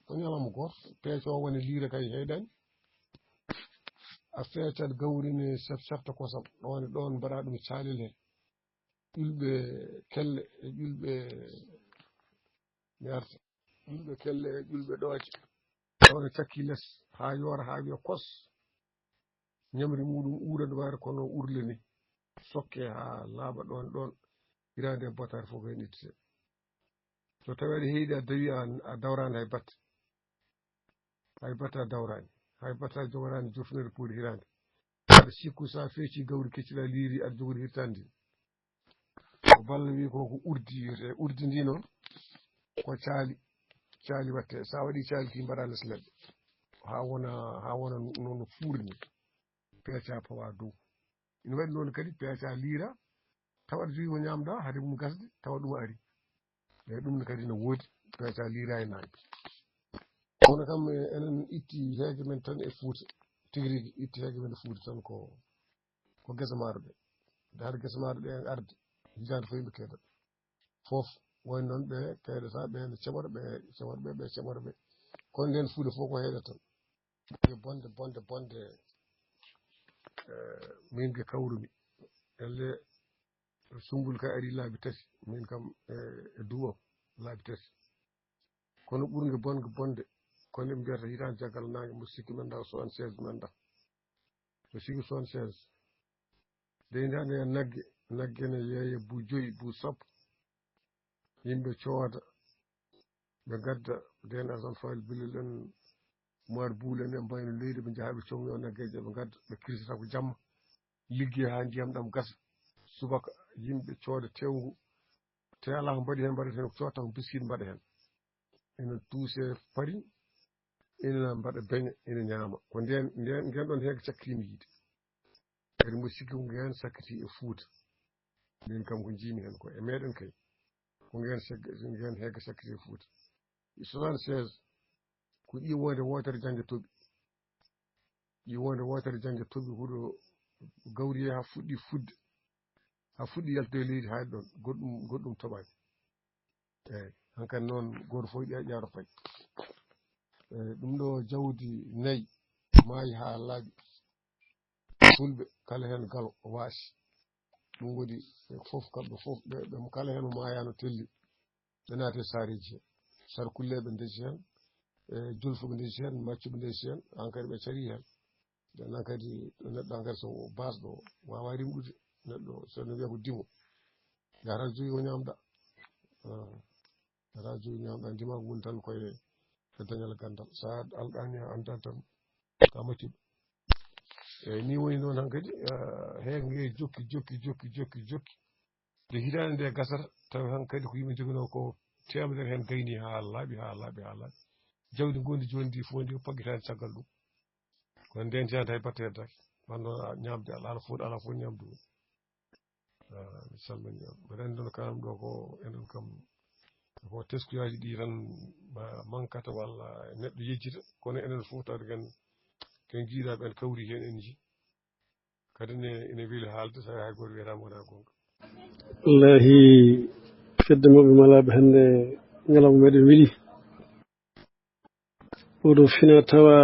Ko ñalawma gooto, peeco o woni liira kay heydani. A feecat gawri ne sef-, sefta kosam, ɗoon e ɗoon mbaɗa ɗum caalel he. Ƴulɓe kelle e ƴulɓe mi arta. Ƴulɓe kelle e ƴulɓe ɗooje. Tawa ne cakki les, haa yoora, haa wiya kos. Ñamri muɗum uura no waara kono urle ni. Sokke haa laaɓa ɗoon, ɗoon. Hiraande e bataare fof ko heen ittete. So tawii aɗa heydi a dawi a, a dawraani hay batte. Hay batte a dawraani. Hay batte a jogoraani jofinere pooli hiraande. Aɗa sikku so a feeci gawri kecciɗa liiri aɗa jogori hirtaande. Ko Balla wi ko, ko urdi wiyetee. Urdi ndi noon ko caali, caali watte. Sa waɗi caali ki mbaɗa les leɗɗe. Haa wona, haa wona no, no fuuri ni. Peeca pawa dow. Ina waɗi noon kadi peeca liira. Tawa aɗa jogii ko ñaamɗa, hade mum gasde, tawa ɗum ari. Eeyi, ɗum ne kadi no woodi, peeca liira e naange. Kono kam, eh, enen itti heege men tan e Fuuta. Tigi rigi, itti heege men e Fuuta tan ko, ko gese maaro ɗe. Nde hade gese maaro ɗe en arde, hitaande fof yimɓe keedata. Fof, woni noon ɓe keedata, ɓe ne ceɓora, ɓe ceɓora, ɓe, ɓe ceɓora, ɓe. Kono nden Fuuta fof ko heeɗa tan. Bonde, bonde, bonde, eh, min ge kawrumi. Elle, Sumbul kay ari laabi tati, min kam e, e duuɓam laabi tati. Kono ɓurnge bonge bonde, kono ɓe mbiyata hitaande caggal naange, mbo sikki men ndaw soixante-seize men ndaw. So sikki soixante-seize. De hitaande nagge, nagge ne yeeya bu joyi, bu sappo. Yimɓe cooda, ɓe ngadda, den Asan Fayil Bilel en, Moir Buul en, en mbayno leydi, ɓe njaha ɓe coñoyo naggeeje, ɓe ngadda, ɓe kirsata ko jamma. Liggey haa ndiyam ɗam gasa. Subaka, yimɓe cooda tewngu. Te alaa ko mbaɗi heen, mbaɗata heen ko cooda tan ko biskit mbaɗa heen. Ina tuuse fariñ, ina mbaɗa beñe, ina ñaama. Ko ndeen, ndeen, ngeen ɗoon heege cakkitiimi yiide. Kadi mbo sikki ko ngeen sakkiti e Fuuta. Min kam ko njiimi heen ko e meeɗen kay. Ko ngeen sek-, ngeen heege sakkiti e Fuuta. E soixante-seize, ko ƴiwoonde wootere jannde toɓi. Ƴiwoonde wootere jannde toɓi, huɗo gawri haa fuɗɗi fudde. Haa fuɗɗi yaltude e leydi haa ɗoon, goɗɗum, goɗɗum toɓaani. Eeyi, hankadi noon gooto fof ƴe-, ƴeewta payi. Eeyi, ɗum ɗo jawdi nayi maayi haa laaɓi. Fulɓe kala heen galo waasi. Ɗum waɗi ɓe fof, kamɓe fof, ɓe, ɓe kala heen o maayaano telli. Ɓe naati e saareeji heen. Sarkulleeɓe ndesi heen, e julfuɓe ndesi heen, maccuɓe ndesi heen, hankadi ɓe carii heen. Nden kadi, ɗo neɗɗo hankadi so o baasɗo, waawa rimɗude. Neɗɗo so no wiya ko dimo, yahata joyi o ñaamda. Ah, yahata joyi ñaamda, ndimaagu mum tan koye, ko dañal ganndal. So a alɗaani a anndaa tan, ko a maccuɗo. Eeyi, nii woni noon hankadi, ah, heege nge jokki, jokki, jokki, jokki, jokki. Nde hitaande nde gasata, tawi hankadi ko yimɓe njoginoo ko teemedere heen gayni haa laaɓi, haa laaɓi, haa laaɓi. Jawdi ngondi jooni ndi fof ndi ko paggitaani caggal ɗum. Kono ndeen tiyata hay batte heddaaki. Wonno ñaamde alaa, alaa fof, alaa fof ñaamdu. Ah, mi salmini on. Mbeɗa anndi noon kam ɗo ko enen kam, ko teskuyaaji ɗi tan ma-, mankata walla neɗɗo yejjita. Kono enen fof tawde ken, ken jiiɗa ɓen kawri heen en ji. Kadi ne, ene weli haalde, so hay gooto wiyata mo wonaa goonga. Wallahi, fedde mawɓe malaaɓe hannde ñalawma meɗen weli. Oɗo fina tawa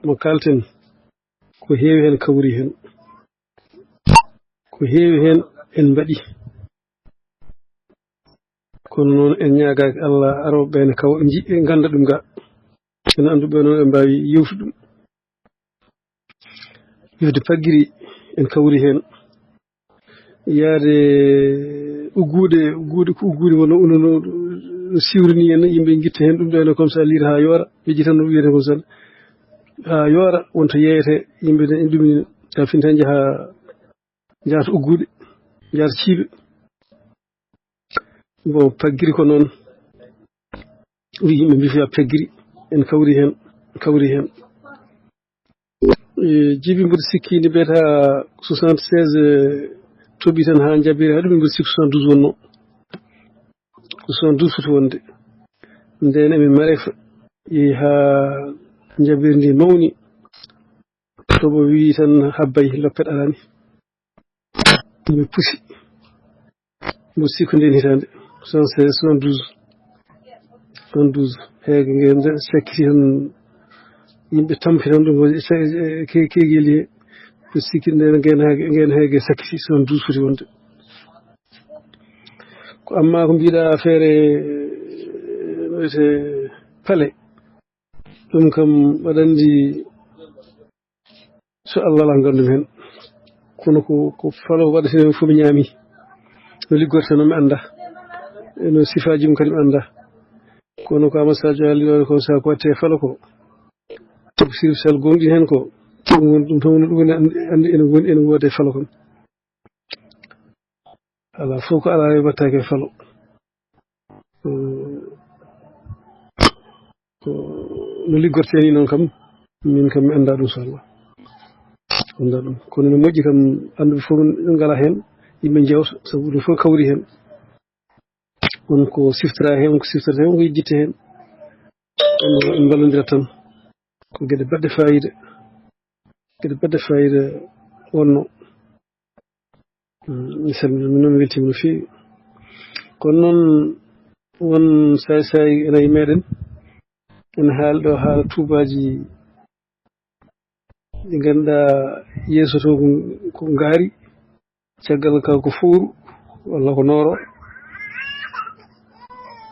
mo kalten, ko heewi heen kawri heen. Ko heewi heen en mbaɗi. Kono noon en ñaagaaki Allah arooɓe ɓe ne kawa nji-, ngannda ɗum ga. Ene anndu ɓe noon ɓe mbaawi yewtude ɗum. Yewde paggiri en kawri heen. Yaade uggude, uggude ko uggude wonno uno no, no siwri ni en, yimɓe ngitta heen ɗum ɗo ene comme ça liira haa yoora. Ɓe jita no wiyete comme ça. Haa yoora wonto yeeyete yimɓe ne ɗum ni. Ka finta njaha, njaata uggude, njaata ciiɓe. Bon, paggiri ko noon. Wi yimɓe mbi fiya peggiri, en kawri heen, kawri heen. E, jibi mboɗo sikki nde mbiyata soixante-seize, e, toɓi tan haa njaɓiri, haɗum mboɗo sikki soixante-douze wonno. Ko soixante-douze foti wonde. Ndeen emin marefa, yehi haa njaɓiri ndi mawni. Toɓo wi tan habbay, loppet arani. Mi pusi. Mo sikko nden hitaande. Soixante-seize, soixante-douze. Soixante-douze. Heege ngen nde sakkiti tan yimɓe tampi tan ɗum waɗi sa-, ke-, keegeli he. Ko sikki nden ngen heege, ngen heege sakkiti soixante-douze foti wonde. Ko amma ko mbiɗa affaire, eh, no wiyete pale. Ɗum kam aɗa anndi so Allah alaa ngandumi heen. Kono ko, ko falo waɗata heen fof mi ñaami. No liggorta noon mi annda. E no sifaaji mum kadi mi annda. Kono ko Amadou Sadio Aliou ko sa ko watte falo ko. Ko Sirif Sall gonɗi heen ko. Ɗum woni, ɗum tan woni ɗum woni anndi, anndi ene woni, ene woodi e falo kon. Alaa fof ko alaa e wattaake e falo. Ko, ko no liggortee ni noon kam, min kam mi anndaa ɗum, so Allah. Mi anndaa ɗum. Kono no moƴƴi kam, annduɓe fof ngalaa heen, yimɓe njewta, sabu ɗum fof kawri heen. Won ko siftora heen, won ko siftorta heen, won ko yejjitta heen. En, en mballondira tan. Ko geɗe baɗɗe faayiida. Geɗe baɗɗe faayiida wonno. Mm, mi salmini, min noon mi weltiima no feewi. Kono noon, won saay saay ene e meeɗen, ene haali ɗo haala tuubaaji ɗi ngannduɗaa yeeso to ko, ko ngaari, caggal ka ko fowru, walla ko nooro.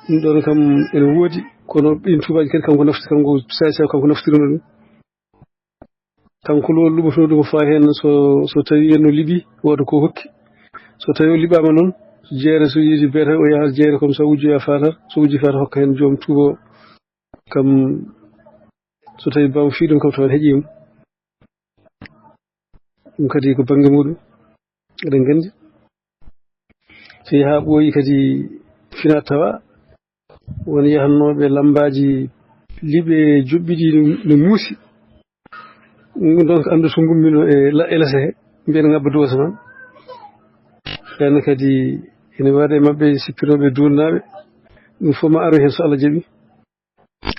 Ɗum ɗoon kam ene woodi, kono ɗiin tuubaaji kadi kanko nafti-, kanko saay saay kanko naftirno ɗum. Kanko lo-, luɓotoo ɗum ko faa heen so, so tawii en no liɓi, wooda ko hokki. So tawii o liɓaama noon, jeere so yiɗi beeta, o yaha jeere comme ça, wujjoya faatar. So wujji faatar, hokka heen joom tuubo kam. So tawii baamu fii ɗum kam, tawa heƴii mo. Ɗum kadi ko bannge muɗum. Eɗen nganndi. So yaha ɓooyi kadi fina tawa, won yahannooɓe lammbaaji liɓe joɓɓiɗi no, no muusi. Ɗum ɗoon ko anndu so ngumminoo e la-, e lese he, mbiyen ngabba duwata noon. Ɓeen kadi ene waɗa e maɓɓe sippirooɓe duulnaaɓe. Ɗum fof ma aru heen so Allah jaɓi.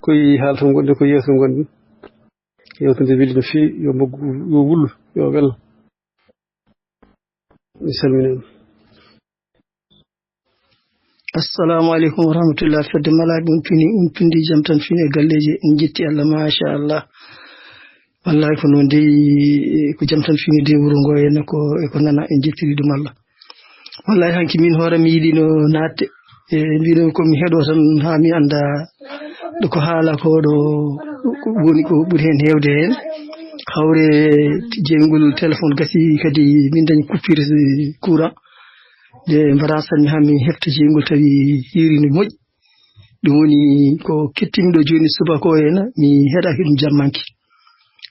Koye haalto ngonɗen, koye yeewtere ngonɗen. Yeewtere nde weli no feewi, yo mbaggu, yo wullu, yo wel. Mi salmini on. Assalamu aleykum wa rahmatullah. Fedde Malaaɓe umpini, umpindi jam tan fini e galleeji. En njetti Allah, machallah. Wallahi ko noon dey, ko jam tan fini dey wuro ngo, e ko, e ko nana, en njettiri ɗum Allah. Wallahi hanki min hoore mi yiɗino naatde. E mbino ko mi heɗo tan haa mi annda ɗo ko haala ko ɗo woni ko ɓuri heen heewde heen. Hawre jeyngol téléphone gasi kadi min dañi coupure courant. Nde mbaɗa sanni haa min hefta jeyngol tawi hiiri no moƴƴi. Ɗum woni ko kettinmi ɗo jooni subaka o hena, mi heɗaki ɗum jammanki.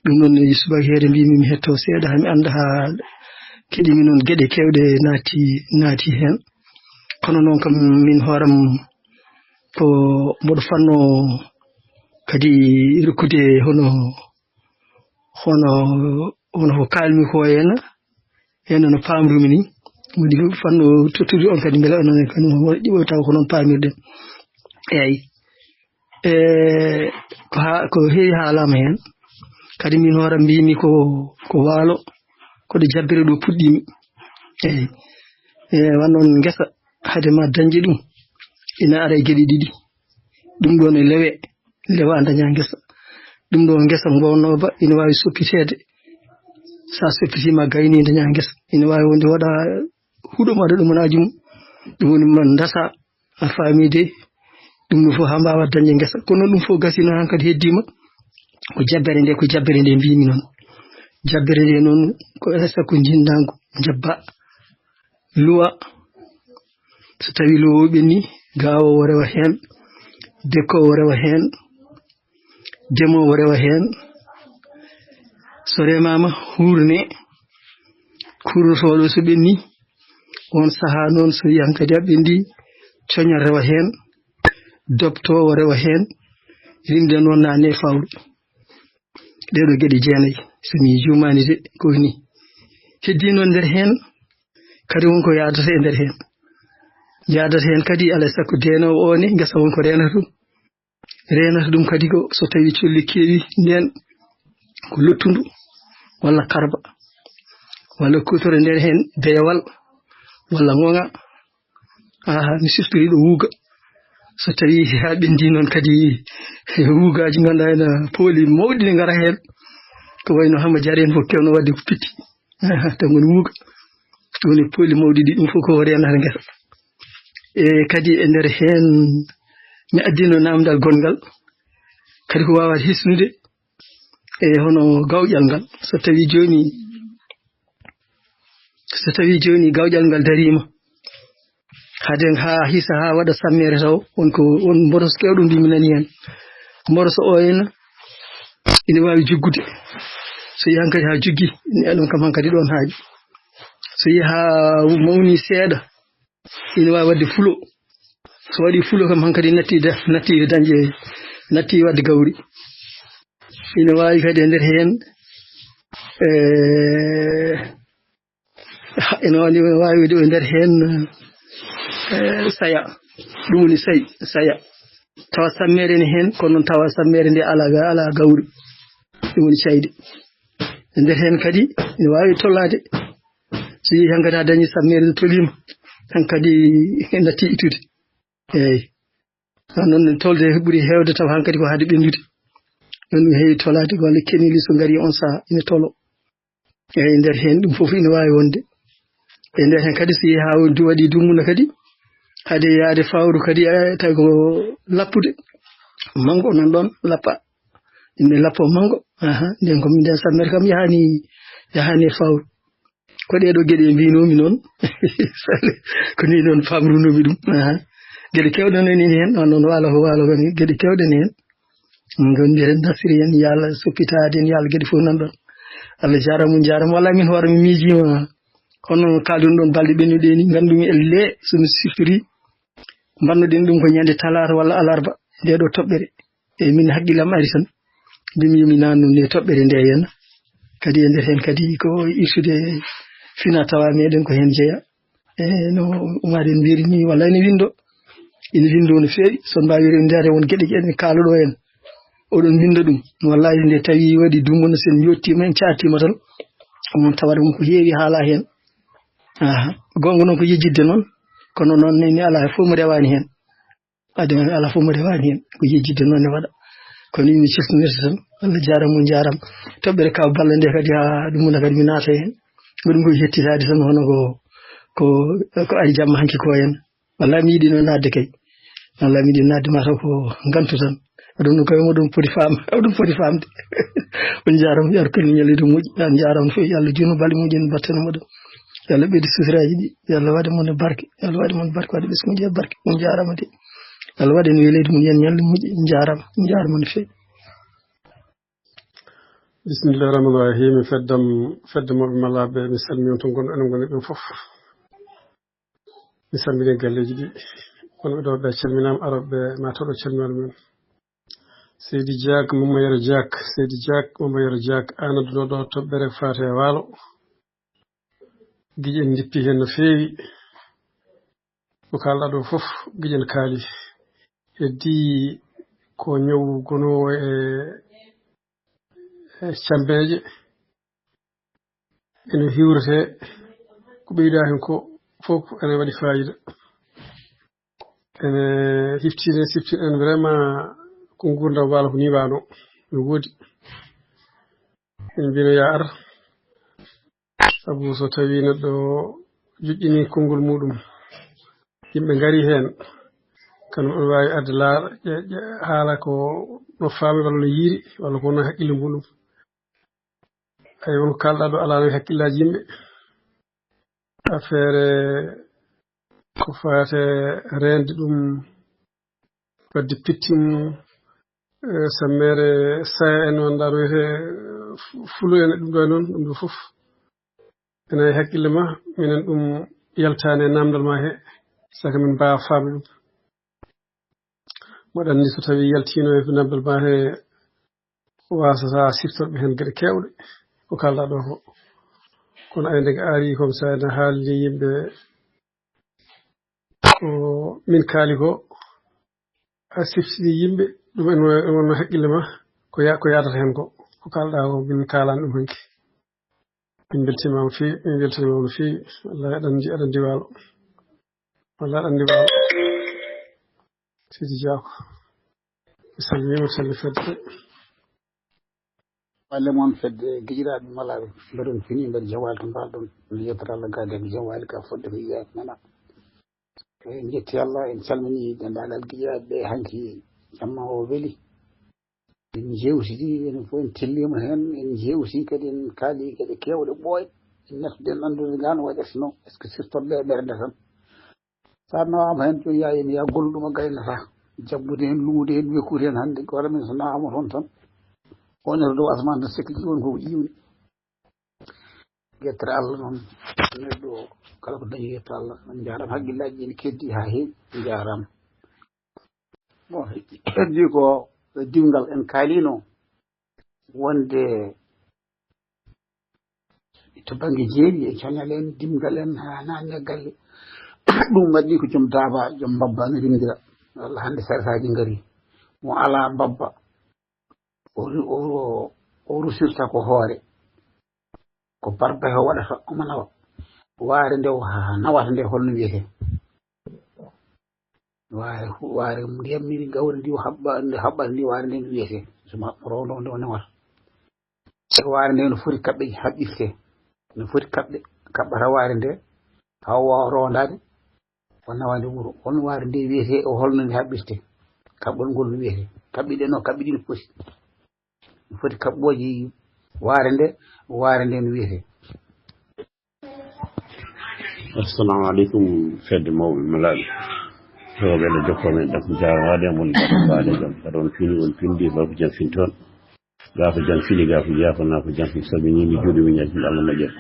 Ɗum noon e subaka heere mbimi mi hetto seeɗa haa mi annda haa keɗimi noon geɗe kewɗe naati, naati heen. Kono noon kam min hooram ko mboɗo fanno kadi rokkude hono, hono, hono ko kaalmi ko heen, heen no paamrumi ni. Woni ko fanno tottude on kadi mbele onon kadi mo moƴƴi o taw ko noon paamirɗen. Eeyi. E, ko haa, ko heewi haalama heen. Kadi min hoore mbimi ko, ko waalo, ko ɗo jabbere ɗo puɗɗimi. Eeyi. E, wannoon ngesa, hade ma dañde ɗum, ina ara e geɗe ɗiɗi. Ɗum ɗo ne lewe, lewa daña ngesa. Ɗum ɗo ngesa ngonoba, ina waawi soppiteede. Sa soppitima gayni daña ngesa. Ina waawi wonde waɗa huɗo ma ɗo ɗum wona jum. Ɗum woni ma ndasa, a faami de. Ɗum ɗo fof haa mbaawa dañde ngesa. Kono ɗum fof gasino hankadi heddima. Ko jabbere nde, ko jabbere nde mbimi noon. Jabbere nde noon ko esa ko jindangu, jabba. Luwa. So tawi luwa o ɓenni, gawo o rewa heen, dekko o rewa heen, demo o rewa heen. So remama, hurne, kurnotoɗo so ɓenni, on saha noon so wiyan kadi a ɓendi, coña rewa heen, dopto o rewa heen, rimde noon nane fawru. Ɗeɗo geɗe jeenayi, so mi juumani de, ko ni. Heddi noon nder heen, kadi wonko yaadata e nder heen. Yaadata heen kadi, alaa e sago deenoowo o ne, ngesa wonko reenata ɗum. Reenata ɗum kadi ko so tawi colli keewi ndeen, ko lottundu, walla karba, walla kutoro nder heen, beewal, walla ŋoŋa. Aha, mi siftori ɗo wuuga. So tawi haa ɓendi noon kadi, wuugaaji ngannduɗaa ena pooli mawɗi ne ngara heen. Ko wayno Hamma Jaara en fof kewno waɗde ko pitti. Aha, taw ngoni wuuga. Ɗum woni pooli mawɗi ɗi, ɗum fof ko reenata ngesa. E kadi e nder heen, mi addino namdal gonngal. Kadi ko waawata hisnude. E hono gawƴal ngal. So tawi jooni, so tawi jooni gawƴal ngal dariima. Hade haa hisa haa waɗa sammere taw, won ko, won mboros kewɗo mbi mi nani heen. Mboros o en ina waawi juggude. So yahi hankadi haa juggi, ne ɗum kam hankadi ɗoon haaɗi. So yahi haa mawni seeɗa, ina waawi waɗde fulo. So waɗi fulo kam hankadi natti da-, natti dañde, natti waɗde gawri. Ina waawi kadi e nder heen, eh, ina woni, ina waawi waɗde e nder heen, eh, saya. Ɗum woni say, saya. Tawa sammere ne heen, kono noon tawa sammere nde alaa ga-, alaa gawri. Ɗum woni cayde. E nder heen kadi ina waawi tolaade. So yehi hankadi haa dañi sammere nde toliima, hankadi natti ittude. Eeyi. Haa noon ne tolde ɓuri heewde tawa hankadi ko haade ɓenndude. Ɗum heewi tolaade golle keneli so ngari on saha ina tolo. Eeyi, nder heen ɗum fof ina waawi wonde. E nder heen kadi so yehi haa woni waɗi dumunna kadi, haade yaade fawru kadi, eh, tawi ko lappude. Manngo nan ɗoon lappa. Inde lappo manngo. Aha, nden ko nden sammere kam yahani, yahani e fawru. Ko ɗee ɗoo geɗe mbinoomi noon. Ko nii noon faamrunoomi ɗum. Aha. Geɗe keewɗe noon ene heen, noon, noon waalo ko waalo kadi. Geɗe keewɗe ene heen. Ngam mbiɗen nasri en, yo Allah soppitaade en, yo Allah geɗe fof nan ɗoon. Allah jaaraama, on njaaraama. Wallaahi min hoore mi miijiima. Kono kaalduno ɗoon balɗe ɓennuɗe ni, nganndu-mi elle so mi siftori, mbanno-ɗen ɗum ko ñande talaata walla alarba, nde ɗo toɓɓere. E min hakkillam ari tan, mbimi yo mi naannu nde toɓɓere nde henna. Kadi e nder heen kadi ko irtude fina tawa meɗen ko heen jeya. E no Umar en mbiri ni, walla ene winndo. Ene winndo no feewi, so on mbaawi rewindaade won geɗe ɗe en kaalo ɗo en. Oɗon winnda ɗum. Wallaahi nde tawi waɗi dumunna sen yottiima en caattiima tan. Ɗum tawata won ko heewi haala heen. Aha. Goonga noon ko yejjitde noon. Kono noon ni, ni alaa fof mo rewaani heen. Ade alaa fof mo rewaani heen. Ko yejjitde noon ne waɗa. Kono mi ciftinirta tan. Allah jaaraama, on njaaraama. Toɓɓere ka balla nde kadi haa ɗum wona kadi mi naata heen. Ko ɗum ko yettitaade tan hono ko, ko, ko ari jamma hanki ko heen. Wallaahi mi yiɗi noon naatde kay. Wallaahi mi yiɗi naatde ma taw ko ngantu tan. Ɗum no kawi mo ɗum poti faam, ɗum poti faamde. On njaarama, yo Allah kalmi ñalliiɗo moƴƴi. On njaarama no feewi, yo Allah juutnu balɗe moƴƴi, en mbattana moɗon. Yo Allah ɓeydu suturaaji ɗi, yo Allah waɗe mon e barke, yo Allah waɗe mon barke, waɗe ɓesngu moƴƴi e barke. On njaarama de. Yo Allah waɗe en e leydi mum, yen ñalli moƴƴi. On njaarama, on njaarama no feewi. Bismillahir Rahmanir Rahim. Feddam, fedde mawɓe malaaɓe, mi salmini on to ngonɗon, enen ngonɗen ɗon fof. Mi salmini galleeji ɗi. Wonɓe ɗo ɓe calminaama, arooɓe ɓe ma taw ɗo calminal men. Seydi Diak, Mama Yero Diak, Seydi Diak, Mama Yero Diak, aan adduɗo ɗo toɓɓere faate e waalo. Gije en ndippi heen no feewi. Ko kaalɗaa ɗo fof, gije en kaali. Heddii ko ñawu gonoowo e, e cambeeje. Ene hiwretee, ko ɓeydaa heen ko fof ene waɗi faayiida. Ene hiftine, siftine en vraiment ko nguurndam waalo ko nii waano. No woodi. En mbino yaa ar. Sabu so tawii neɗɗo joƴƴini konngol muuɗum, yimɓe ngari heen, kono oɗo waawi arde laara, ƴe-, ƴe-, haala ko no faami walla no yiiri, walla ko woni hakkille muuɗum. Ay, won ko kaalɗaa ɗo alaa e hakkillaaji yimɓe. Affaire ko faate reende ɗum, wadde pittin, eh, sammere saya en wonɗaa no wiyetee, eh, fu-, fulo en e ɗum ɗo e noon, ɗum ɗo fof. Ene e hakkille ma, minen ɗum yaltaani e naamndal ma he, saka min mbaawa faamde ɗum. Mboɗo anndi so tawii yaltiino e naamndal ma he, waasata siftorɓe heen geɗe keewɗe, ko kaalɗaa ɗo ko. Kono ay nde ari comme ça, ene haalni yimɓe ko min kaali ko, a siftini yimɓe, ɗum en wonno hakkille ma, ko ya-, ko yaadata heen ko, ko kaalɗaa ko, min kaalaani ɗum hanki. Min mbeltiima ma no feewi, min mbeltiima ma no feewi. Wallahi aɗa anndi, aɗa anndi waalo. Wallahi aɗa anndi waalo. Sidi Diako. Mi salminiima, mi salmini fedde. Walle mon fedde gijiraaɓe malaaɓe. Mbeɗon fini, mbeɗa jawaali to mbaal ɗon. Mi yettora Allah gaa nden jawaali ka fodde ko yiyaaki nana. En njetti Allah, en calmini denndaangal gijiraaɓe ɓe hanki jamma o weli. En jewtidi, en fof en telliima heen, en jewti kadi, en kaali geɗe keewɗe ɓooyɗe. En nattude en anndude ngaan waɗata no, est-ce que siftorɓe e ɓernde tan? So a nawaama heen, jooni yaa, ene yaa golluɗo ma gaynata. Jabbude heen, luude heen, wekkude heen hannde, ko wara min so nawaama toon tan. Wonata dow asamaan tan, sikki won ko ƴiiwni. Yettere Allah noon, neɗɗo kala ko dañi yetto Allah. On njaaraama, hakkillaaji ene keddi haa heewi, njaaraama. Bon, heddi ko dimngal en kaalino wonde to bannge jeeri e coñal en, dimngal en haa naange galle. Ɗum waɗi ko joom daaba, joom mbabba ne rimdira. Walla hannde sartaaji ngari. Mo alaa mbabba, o ru-, o, o rusirta ko hoore. Ko barba he o waɗata, omo nawa. Waare nde o ha-, nawata nde, holno wiyetee? Waare hu-, waare ndiyam miri gawri ndi o haɓɓa, nde haɓɓata ndi, waare nde no wiyetee? So ma-, rondo nde o nawata. E waare nde no foti kaɓɓe haɓɓirte. No foti kaɓɓe, kaɓɓata waare nde, haa o waawa rondaade. O nawa nde wuro. Holno waare nde wiyetee? O holno nde haɓɓirte? Kaɓɓol ngol no wiyetee? Kaɓɓi ɗe no, kaɓɓi ɗi no poti. No foti kaɓɓooji waare nde, waare nde no wiyetee? Assalamu aleykum, fedde mawɓe malaaɓe. Rewɓe ɗo jokkoo men ɗam, jaaraama, on mbaɗa faade jam. Kadi on fini, on pindi, ba ko jam fin toon. Gaa ko jam fini, gaa ko jaafa, naa ko jam fini. Sabi ni mi juuɗe, mi ñaagii Allah moƴƴere.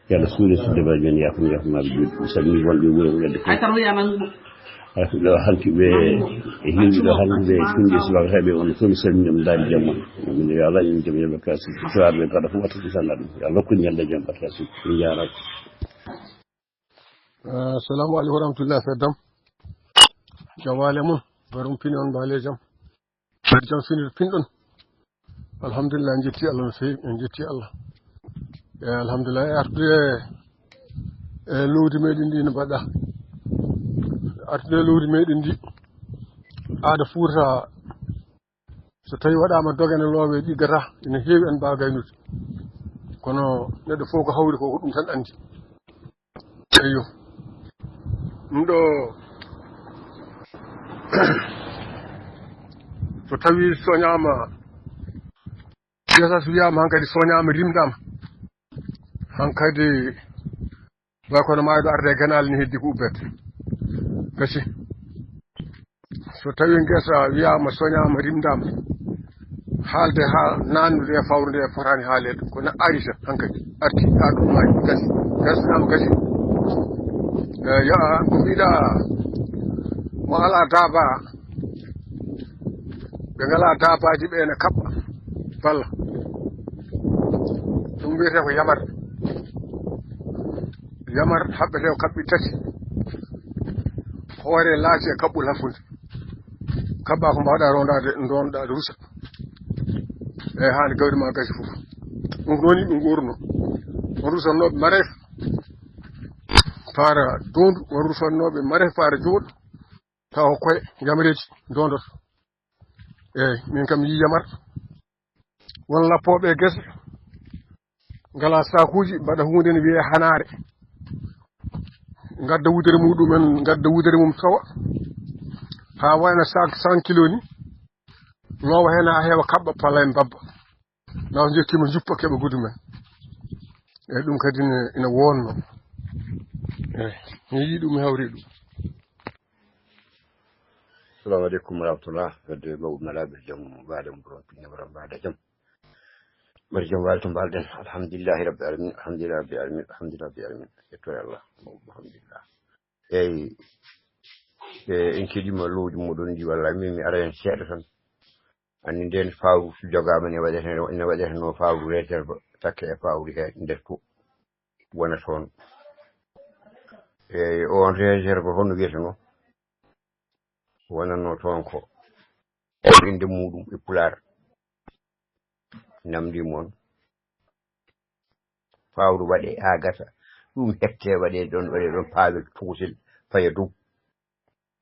Yo Allah suuɗe sudde ba joni, yaafo, yaafo maa juuɗe. Mi salmini wonɓe wuro, wedde fof. Ay, ko ɗo hanki ɓe, e yimɓe ɗo hanki ɓe, kundi e subaka, hay ɓe on fof mi salmini, mi daari jam mon. Min yo Allah en jam, yo Allah kasi, tuwaar ɓe kala fof wattu ɗum tan ɗum. Yo Allah hokku ñalɗi jam, ɓe kasi. Min njaaraama. Assalamu aleykum wa rahmatullah, feddam. Jam waale mon, barum pini on mbaale jam. Mbaɗi jam fini pinɗon. Alhamdulillah, en jetti Allah no feewi, en jetti Allah. E alhamdulillah, e artude e, e lowdi meɗen ndi no mbaɗɗa. Artude e lowdi meɗen ndi. Aada Fuuta, so tawi waɗaama doge ene loowe ɗiggata, ene heewi en mbaawa gaynude. Kono neɗɗo fof ko hawri ko, ko ɗum tan anndi. Eyyo. Ɗum ɗo, So tawi soñaama, gesas wiyaama hankadi soñaama, rimɗaama, hankadi way kono maayɗo arde e ganaale ni, heddi ko ubbete. Gasi. So tawi ngesa wiyaama, soñaama, rimɗaama, haalde haa naannude e fawru nde fotaani haaleede, ko na ari tan hankadi. Arti haa ɗum maayi, gasi. Gasnaama, gasi. Eh, ya, ko mbiɗa, mo alaa daaba, ɓe ngalaa daabaaji, ɓe ene kaɓɓa balla. Ɗum wiyetee ko yamar. Yamar haɓɓetee ko kaɓɓi tati. Hoore laaci e kaɓɓol hakkunde. Kaɓɓa ko mbaawɗa rondaade, ndonɗa rusa. Eyi, haani gawri ma gasi fof. Ɗum ko noon yimɓe nguurno. On rusannooɓe mareefa para doondu, on rusannooɓe mareefa para jooɗo. Tawa ko koye yamreeji ndondoto. Eyi, min kam mi yii yamar. Won lappooɓe e gese, ngala saakuuji, mbaɗa huunde ne wiyee hanaare. Ngadda wudere muɗumen, ngadda wudere mum tawa. Haa wayna sac cent kilo ni. Loowa heen haa heewa, kaɓɓa, pala en mbabba. Nawa njekkima, njuppa, keɓa gudu men. Eyi, ɗum kadi ne, ina wonno. Eyi, mi yii ɗum, mi hawri ɗum. Assalamu aleykum wa rahmatullah. Fedde mawɓe malaaɓe jam, mbaɗen buron pinne mbaɗa mbaɗa jam. Mbaɗa jam waali to mbaɗen. Alhamdulillahi rabbil alamin, alhamdulillahi rabbil alamin, alhamdulillahi rabbil alamin. Yettore Allah. Alhamdulillah. Eyi, e, en keɗima lowdi moɗon ndi, walla min mi ara hen seeɗa tan. Anndi nden fawru so jogaama ne waɗete, ne waɗete no fawru réserve, takke e fawru he nder to. Wona toon. Eyi, on réserve hono wiyeteno? Wonanno toon ko innde muɗum e Pulaar. Namndi mon. Fawru waɗe haa gasa. Ɗum hette waɗe ɗon, waɗe ɗon paawe tokosel faya dow.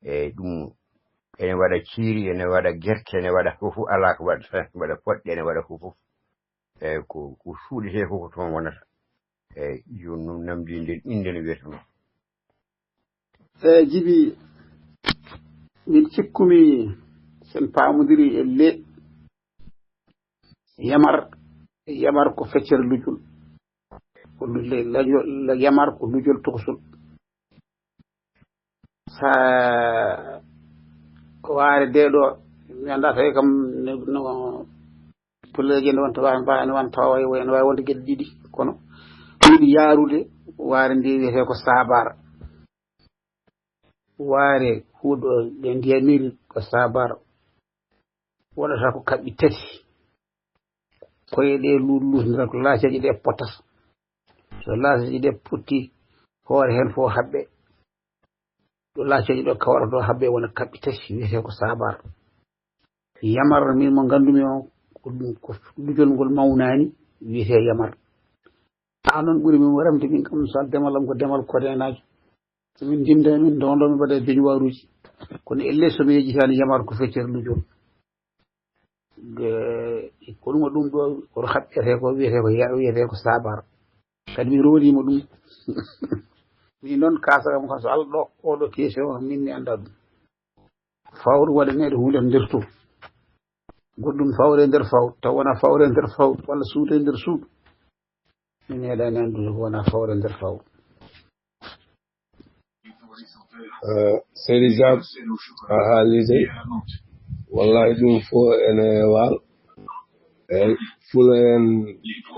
Eyi, ɗum ene waɗa ciiri, ene waɗa gerte, ene waɗa fof, alaa ko waɗata, waɗa poɗɗe, ene waɗa fof fof. Eyi, ko, ko suuɗetee fof ko toon wonata. Eyi, jooni noon namdi nden innde no wiyata noon. Eyi, Jibi, min cikkumi sen paamodiri e le yamar, yamar ko feccere lujol. Ko lu-, le-, lajo-, le-, yamar ko lujol tokosol. Sa waare de ɗo, mi anndaa tawi kam ne, no, puleeje nde wonta waawi, mbaawi, ne wonta waawi, ne waawi wonde geɗe ɗiɗi, kono ɓuri yaarude waare nde wiyetee ko saabar. Waare huuɗo ɓe ndiyamiri ko saabar. Waɗata ko kaɓɓi tati. Koye ɗe luut-, luutndirat ko laaceeje ɗe pottat. So laaceeje ɗe potti, hoore heen fof haɓɓe. Ɗo laaceeje ɗo kawrata ɗo haɓɓe wona kaɓɓi tati, wiyetee ko saabar. Yamar, min mo nganndumi o, ko ɗum, ko lujol ngol mawnaani, wiyetee yamar. Haa noon ɓuri min remde min kam, so demal am ko demal kodeenaajo. So min ndimda, min ndoondo, min mbaɗa beñuwaaruuji. Kono elle so mi yejjitaani yamar ko feccere lujol. Ge-, ko ɗum, ɗum ɗo, ko haɓɓetee ko, wiyetee ko ya-, wiyetee ko saabar. Kadi mi roondiima ɗum. Min noon kaasa kam, kam so Allah ɗo, oɗo question, min mi anndaa ɗum. Fawru waɗaneede huunde nder to. Goɗɗum fawre nder fawru, taw wona fawre nder fawru, walla suude nder suudu. Mi meeɗaani anndude ko wona fawre nder fawru. Eh, Seydi Jab, a haali de. Wallahi ɗum fof ene waal. Eyi, fulo en,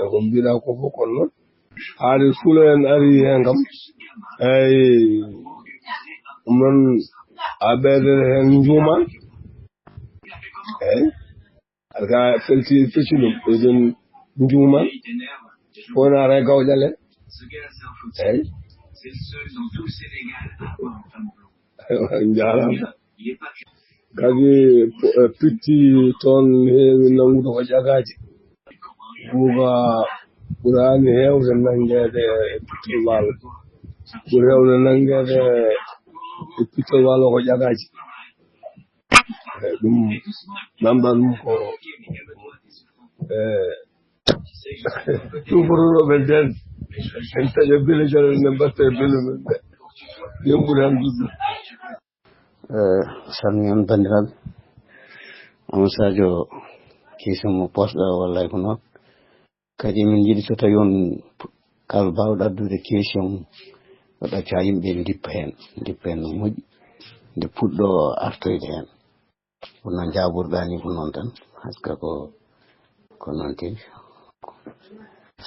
e ko mbiɗa ko fof kon noon. Haade fulo en ari heen kam. Eyi, ɗum noon a ɓeydere heen njuuman. Eyi, alka felti, fecci ɗum, eɗen njuuman. Wona re gawƴale. Eyi. Njaaraama. Kadi pu-, eh, pitti toon heewi nanngude ko ƴagaaji. Buuba ɓuraani heewde nanngeede e pittol waalo. Ɓuri heewde nanngeede e pittol waalo ko ƴagaaji. Eh, ɗum, nannda ɗum ko, eh, tuuforooɓe nden. En taƴa bele jalo, en mbatta e bele men ɓe. Yen ɓuri han ɗuɗɗum. Eh, salmini on banndiraaɓe. Omo Sadio, question mo posɗa, wallay ko noon. Kadi min njiɗi so tawi on kala baawɗo addude question, o ɗacca yimɓe ndippa heen, ndippa heen no moƴƴi, nde puɗɗo artoyde heen. Ko noon jaaburɗa ni ko noon tan, haska ko, ko noon tigi.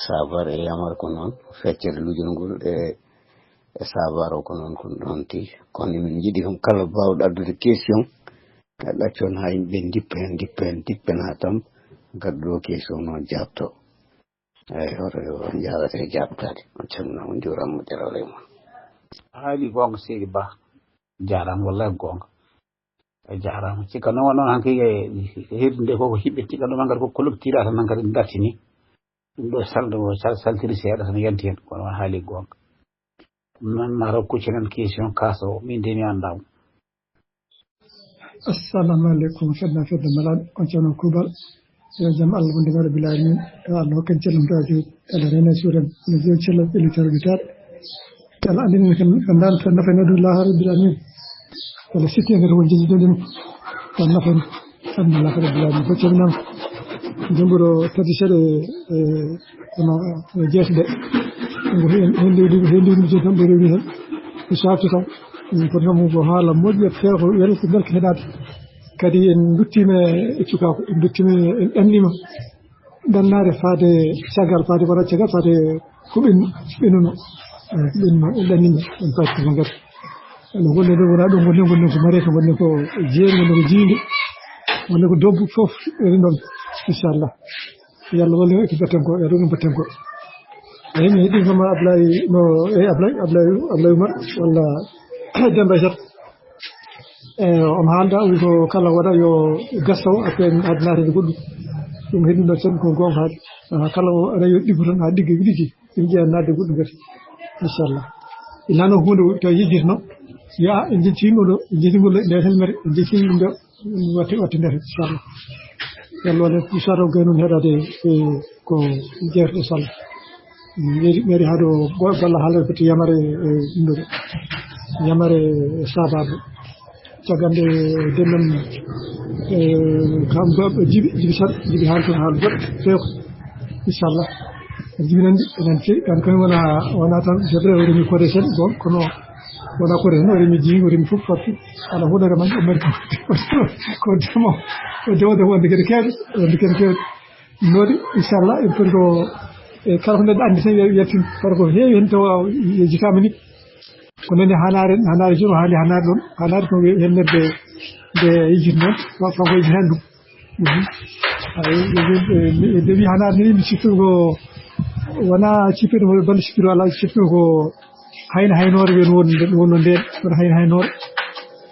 Sabar e yamar ko noon, feccere lujol ngol e, e sabar o ko noon, ko noon tigi. Kono min njiɗi kam kala baawɗo addude question, a ɗaccon haa yimɓe ndippa heen, ndippa heen, ndippa heen haa tan gadduɗo question noon jaabto. Eyi, hoto yo jaabata e jaabtaade. On calminaama, on njuuraama, moƴƴere Allah e mon. A haali goonga, seydi Ba. Jaaraama, wallahi goonga. A jaaraama. Cikka noon, noon hankadi e, e hirde nde ko, ko hiɓɓe cikka ɗum hankadi ko collectif tan hankadi dartini. Ɗum ɗo salɗo, sal-, saltiri seeɗa tan yanti heen. Kono a haali goonga. Ɗum noon ma rokku cenen question kaso, min de mi anndaa mo. Assalamu aleykum, fedde fedde malaaɗo, on ceerno Kuubal. Yo jam Allah wonde mbaɗa bilaaji min. Yo Allah hokken cellum to ajo. Allah reena e suuren. No jom cellal ɓelli tawde taade. Yo Allah anndin en kan, kan daan to nafa no ɗum laahara bilaaji min. Yo Allah sitti en kadi won jeji ɗum ɗum. Kan nafa en. Alhamdulillah, rabbil alamin. Ko calminama. Jombuɗo tati seeɗa, e, kono, e, jeesde. Ngo hen, hen leydi, hen leydi mo jeetam, ɓe rewi hen. Ko safti tan. Ɗum ko noon ko haala moƴƴa, feewa, ko welta, belka heɗaade. Kadi en nduttima e cukaaku, en nduttima, en ɗannima. Ɗannaade faade caggal, faade wona caggal, faade ko ɓen-, ɓennuno. Eh, ko ɓennuno, en ɗannima, en paati ko ngati. Ene wonde ɗo wona ɗo, wonde, wonde ko mareta, wonde ko jeeri, wonde ko jiinde, wonde ko dobbu, fof ene ɗon, inchallah. Yo Allah wallu en, ɓe batten ko, yo Allah ɗum batten ko. Eyi, mi heɗi kama Ablaye, no, eyi, Ablaye, Ablaye, Ablaye Oumar, walla Demba Jat. E, omo haalda, o wi ko kala waɗa yo gasaw, après aɗa naata e goɗɗum. Ɗum heddino tan ko goonga haalde. Ah, kala o aɗa yo ɗiggo tan, haa ɗigga, ɗiggi. Ɗum ƴeewa naatde goɗɗum kadi. Inchallah. Ina no huunde tawi yejjitno. Yo a, en njettii ɗum ɗo, en njettii ngol nde helmere, en njettii ɗum ɗo, watte, watte nder, inchallah. Yo Allah waɗa, inchallah, gay noon heɗaade, e, ko jeerɗe, inchallah. Mairie, mairie haa ɗo go-, golla haalde ko to yamare, e, ɗum ɗo. Yamare e saabaaɓe. Caggal nde denɗon, e, kam goɗɗo jibi, jibi tan, jibi haali toon haala goɗɗo feewko. Inchallah. Jibi nan ɗi, nan feewi. Kan koye wona, wona tan, c'est vrai, o remi kode sen, bon, kono wona kode hen, o remi jiwi, o remi fof, partout. Ala huɗo remani, o mari ko, ko demo, ko demo, demo, wonde kadi keewɗe, wonde kadi keewɗe. Noon, inchallah, en poti ko, e, kala ko neɗɗo anndi tan, yo yaltin, kono ko heewi heen tawa yejjitaama ni. Ko noon e Hanaare, Hanaare jooni o haali Hanaare ɗoon, Hanaare ko heen neɗɗo nde yejjiti noon, wa-, kanko yejjiti heen ɗum. Mhm. Ay, e, e, e, nde wi Hanaare ni, mi sikki ko wonaa cippirde, ko balɗe cippirde alaa, cippirde ko Hayno, haynoore ɓe won, won no ndeen, kono hayno, haynoore.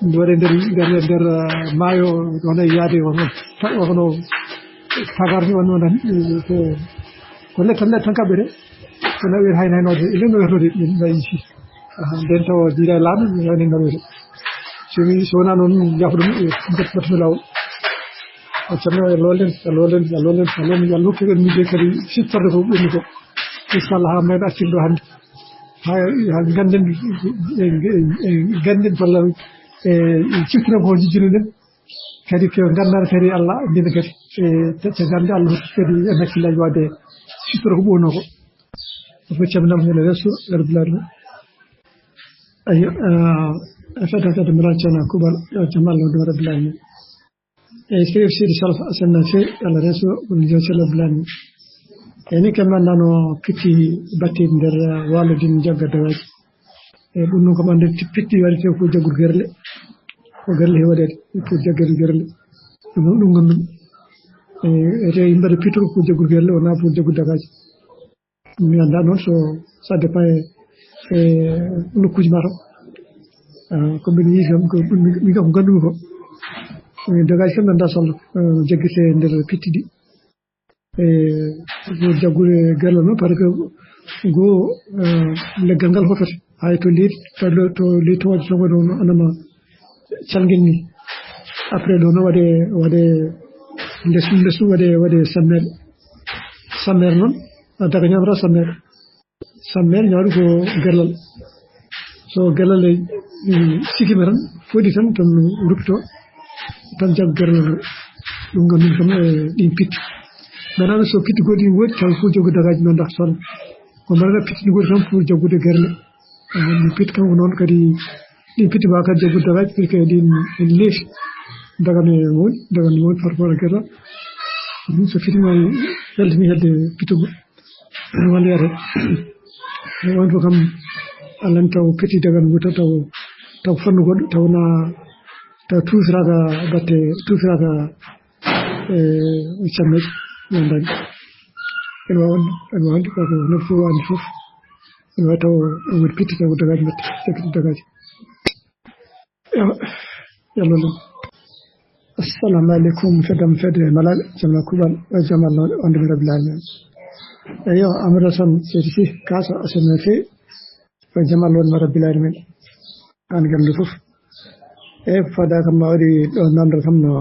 Nde waɗe nder, nder, nder, eh, maayo, hono e yaade, hono ta-, hono tagarni, on, on, eh, ko, ko le-, tan, le-, tan kaɓɓete. Kono wi'ete hayno, haynoore, nden no wiyetee, min mbayi si. Aha, nden tawa diida e laamu, min wayno no wiyetee. So mi, so wonaa noon, min njaafo ɗum, eh, mbaɗ-, mbaɗ-, mi laawol. O ceerno, e loolen, e loolen, e loolen, e loolen, yo Allah hokku en miijo kadi siftorde ko ɓenni ko. Inchallah, haa meeɗa accirde ɗo hannde. Haa, haa ngannden, e, e, e, ngannden balla, e, e, ciftina ko jijjino ɗen. Kadi ko nganndal kadi Allah, mbina kadi, e, te, te ngannde Allah hokki kadi en hakkillaaji waɗde siftora ko ɓoono ko. Ko calminama heen e resto, e Rabbil Alamin. Ayo, eh, e fedde kadi mbiɗa ceerno Kuubal, yo jam Allah wondu e Rabbil Alamin. Eyi, seydi, seydi Salfa, a salminaama seydi, Allah reeso, woni jom sella Abdoulaye. Eyi, ni kam mi anndaa no pitti batte nder, eh, waalo din jagga dawaaji. Eyi, ɗum noon ko ɓannde ti-, pitti waɗetee ko jaggude gerle. Ko gerle he waɗeede, ko jaggude gerle. Ɗum noon ɗum ngonɗum. Eyi, ete yimɓe mbaɗa pittol ko jaggude gerle, wonaa pour jaggude dagaaji. Mi anndaa noon so, ça dépend e, e nokkuuji ma to. Ah, ko mbiɗa yiɗi kam, ko mi, mi kam ko nganndu-mi ko. E, dagaaji kam mi anndaa so Allah, eh, jaggirte e nder pitti ɗi. E, ko jaggude gerle noon, parce que ngo, eh, leggal ngal hokkata. Hay to leydi, to le-, to leydi to waɗi to waɗi noon, anama calngel ni. Après ɗo no waɗe, waɗe lesu, lesu waɗe, waɗe sammeere. Sammeere noon, a daga ñamra sammeere. Sammeere ñawɗo ko gerlal. So gerlal e, mm, sikima tan, foɗi tan, tan rupto, tan jaggo gerlal ngal. Ɗum kam min kam e ɗin pitti. Mbeɗa so pitti goɗɗi woodi taw fof joggo dagaaji men ndax tan ko mbaɗata pitti goɗɗi tan pour jaggude gerle. Eh, mi pitti kam ko noon kadi ɗin pitti mbawa kadi jaggude dagaaji parce que ɗin en leefi dagan e woni dagan e woni par rapport à gerla. Ɗum so fitti ma weltini hedde pittugol. Walliyata. On fof kam allan taw pitti dagan wuta taw taw fannu goɗɗo taw na taw tuusiraka batte tuusiraka e cammeeje. Wondani ene wawa wonde ene wawa wonde ko noon fof wawande fof ene wawi taw o woni pitti taw dagaaji mbatte sakkiti dagaaji. Yo Allah. Assalamu aleykum, fedde am fedde malal, jamal kuɓal, o jamal on, on ɗum rabbil alamin. Eyo, Amadou Assane, seydi si, kaso, asana fe, o jamal on mo rabbil alamin. An ganndu fof. E fada kam ma waɗi ɗo namdal kam no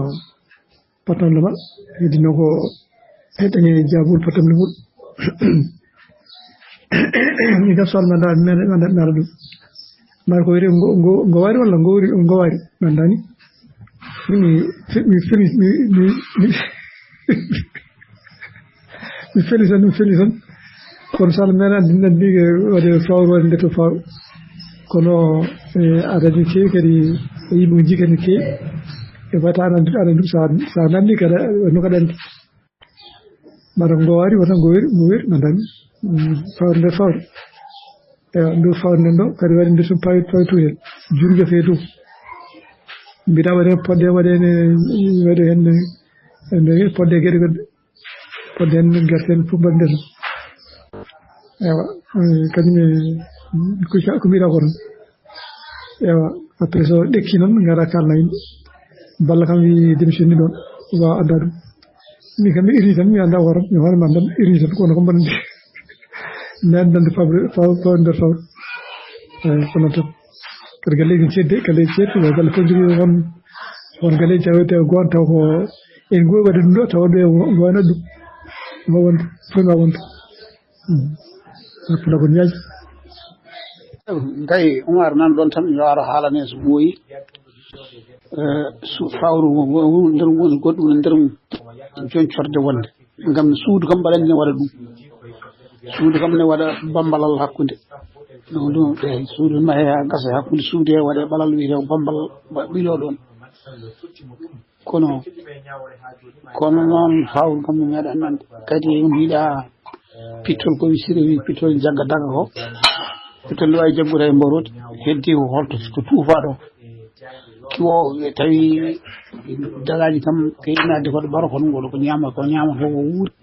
patron le ma, heddi no ko hedde jaabul patron le mum. Mi gam sol ma da, mi, mi, mi, mi, ɗum. Mbaɗa ko wiyetee ngo, ngo, ngo waari walla ngo wari, ngo waari, mi anndaani. Mi, mi, mi, mi, mi, mi, mi feli tan, mi feli tan. Kono so Allah meeɗaa dinnan ni, waɗe fawru, waɗe nde to fawru. Kono, eh, aɗa anndi keewi kadi, e yimɓe jii kadi keewi. E wata aɗa anndi, aɗa anndi sa, sa nanni kada, no kada anndi. Mbaɗa ngo waari, wata ngo weri, ngo weri, mi anndaani. Mm, fawru nde fawru. Ewa, ndu fawru nden ɗo, kadi waɗi nde tun pawi, pawi tun hen. Jurge fe dow. Mbiɗa waɗe podde, waɗe ne, waɗe hen ne, ne podde geɗe goɗɗe. Podde hen ne gerte hen fof mbaɗe nder. Ewa, eh, kañum e, ko ca-, ko mbiɗa ko tan. Ewa, après so ɗekki noon, ngara kalna yimɓe. Balla kam wi démission ni ɗon, wawa adda ɗum. Min kam mi iri tan, mi annda hoore, mi hoore mi annda, mi iri tan, kono ko mbaɗa ndi. Mi annda nde fawre, faw-, faw-, nder fawre. Eyi, ko noon tan. Kadi galleeji cedde, galleeji cedde, ko galle fof jogii won, won galleeji tawi tawi goon taw ko en ngowi waɗde ɗum ɗo, tawa ɗo e wo-, wona ɗum. Mo wonde, fof ma wonde. Hmm. Hakkunde ko ñaaƴi. Ngayi, Umar nan ɗon tan, yo ar haalane so ɓooyi. Eh, su-, fawru wo-, wo-, wo-, nder woni goɗɗum, nder mum. Joncorde wonde. Ngam suudu kam mbaɗa ne waɗa ɗum. Suudu kam ne waɗa bambalal hakkunde. Ɗum, ɗum, eh, suudu mahe ha gasa hakkunde suudu he waɗa balal wiyete bambal ba-, ɓilo ɗon. Kono, kono noon fawru kam mi meeɗa nande. Kadi on yiɗa pittol ko wi siri wi pittol jagga daga ko. Pittol ne wawi jaggude e mborodi. Heddi ko holto ko tuufa ɗo. Kiwo tawi dagaji kam keyinade ko ɗo ɓaro ko ɗum ko ñama ko ñama ko ko wuuri.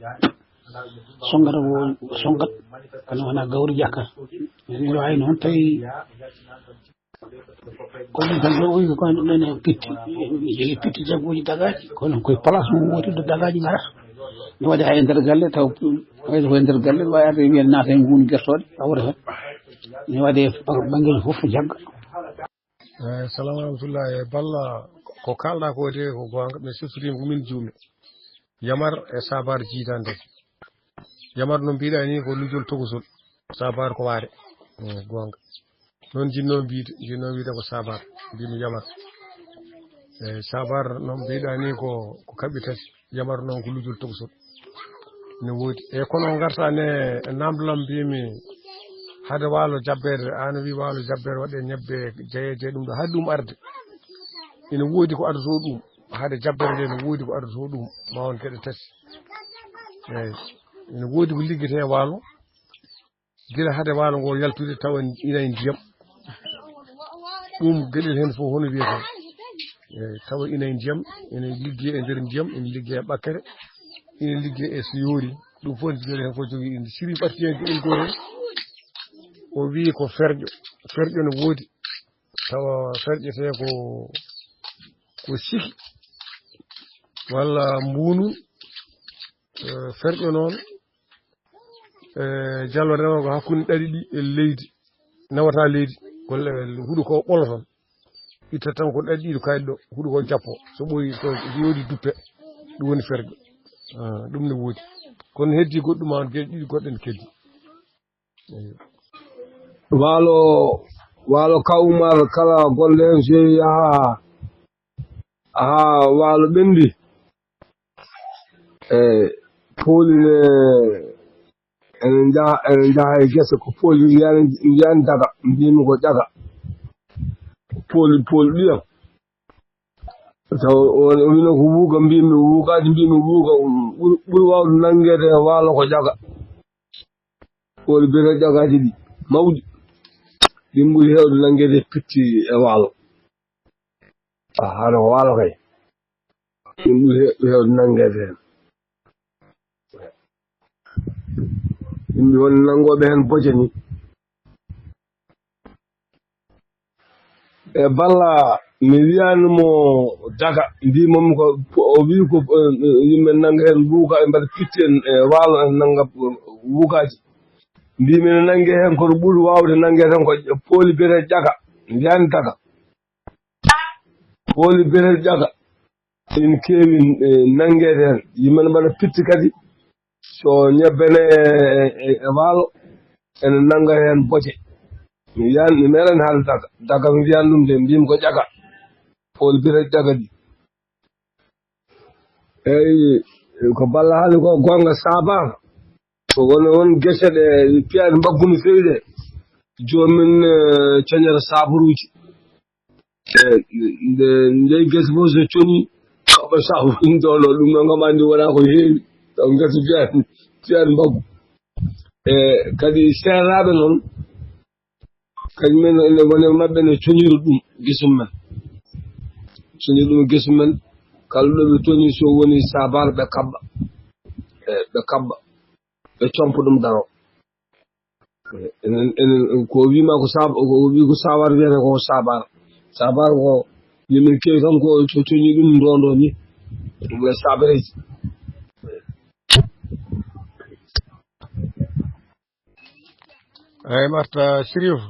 Songata ko songat. Kono wona gawri jakka. Ene wawi noon tawi ko ɗum tan ɗo, o wi ko ɗum ɗon e pitti, mi jogii pitti jagguuji dagaaji, kono koye place mum woni ɗo dagaaji ngarata. Ne waɗi hay e nder galle, taw hay ko e nder galle, wawi arde wiya naata e ngun gertooɗe, hawra heen. Ne waɗi e ba-, banngeeji fof ko jagga. Eh, salamu rahmatullah. Eh, Balla, ko kalɗa ko de ko goonga, mi siftoriima ko min juumi. Yamar e sabar jiidande. Yamar no mbiɗa ni ko lujol tokosol. Sabar ko waare. Mm, goonga. Noon jinnoo mbiide, jinnoo wiide ko sabar. Mbimi yamar. Eyi, sabar noon mbiɗa ni ko, ko kaɓɓe tati. Yamar noon ko lujol tokosol. Ne woodi. E kono ngarta ne namdolam mbimi hade waalo jabbere, an wi waalo jabbere waɗe ñebbe jeyeje ɗum ɗo. Hade ɗum arde. Ina woodi ko ardotoo ɗum. Hade jabbere nde no woodi ko ardotoo ɗum. Ma won geɗe tati. Eyi. Ina woodi ko liggetee waalo. Gila hade waalo ngo yaltude tawa ina e ndiyam. Ɗum geɗel heen fof hono wiyetee. Eyi, tawa ina e ndiyam, ina liggee e nder ndiyam, ina liggee e ɓakkere, ina liggee e so yoori. Ɗum fof geɗel heen fof jogii inde. Siri ɓarti heen geɗel gootel. O wii ko ferƴo. Ferƴo no woodi. Tawa ferƴetee ko, ko siki walla mbuunun. Eh, ferƴo noon, eh, jalo rewa ko hakkunde ɗaɗi ɗi e leydi, nawata leydi, golle huɗo ko ɓolo tan. Itta tan ko ɗaɗi ɗiɗo kayit ɗo, huɗo ko jappo. So ɓooyi, so yooɗi duppe, ɗum woni ferƴo. Ah, ɗum ne woodi. Kono heddi goɗɗum ma on geɗe ɗiɗi goɗɗe ne keddi. Eyo. Waalo, waalo Ka Umar kala golle en so yaha, haa waalo ɓenndi. E pooli ne, ene njaha, ene njaha e gese, ko pooli mbiyan, mbiyan daga, mbimi ko ƴaga. Ko pooli, pooli ɗiyam. Taw o, o wino ko wuuga, mbimi wuugaaji, mbimi wuuga, ɓuri, ɓuri waawde nanngeede e waalo ko ƴaga. Pooli biyetee ƴagaaji ɗi mawɗi, ɗin ɓuri heewde nanngeede e pitti e waalo. A, hano ko waalo kay. Ɗin ɓuri he-, heewde nanngeede heen. Yimɓe won nanngooɓe heen boje ni. E Balla, mi wiyaani mo daga, mbii mo ko, o wii ko, eh, yimɓe nannga heen wuuga, e mbaɗa pitti en, e waalo en nannga wuugaaji. Mbii mi ne nannge heen, kono ɓuri waawde nannge tan ko pooli biyetee ƴaga, mbiyaani daga. Pooli biyetee ƴaga. Ene keewi, eh, nanngeede heen. Yimɓe ne mbaɗa pitti kadi. So ñebbe ne e, e, e waalo, ene nannga heen boje. Mi wiyan, mi meeɗaani haalde daga. Daga mi wiyan ɗum de, mbiymi ko ƴaga. Pooli biyetee ƴaga ɗi. Eyi, ko Balla haali ko goonga, saabaaka. Ko won, won gese ɗe piyaani mbaggu no feewi de. Joomum en, eh, coñata saaburuuji. E, nde, nde gese fof so coñi, kaɓa saabu ɗum ɗo, ɗo, ɗum ɗo kam anndi wonaa ko heewi. Taw gese piyaani, piyaani mbaggu. E, kadi seeraaɓe noon, kañum en, ene, wone maɓɓe ne coñira ɗum, gese mum en. Coñira ɗum gese mum en, kala ɗo ɓe toñi so woni saabaare ɓe kaɓɓa. E, ɓe kaɓɓa. Ɓe compa ɗum daro. Enen, enen, ko wiima ko sab-, ko wi ko sawar wiyata ko sabar. Sabar ko yimɓe keewi tan ko co-, coñi ɗum ndondo ni. Ɗum e sabareji. Eyi, Marta Sirif,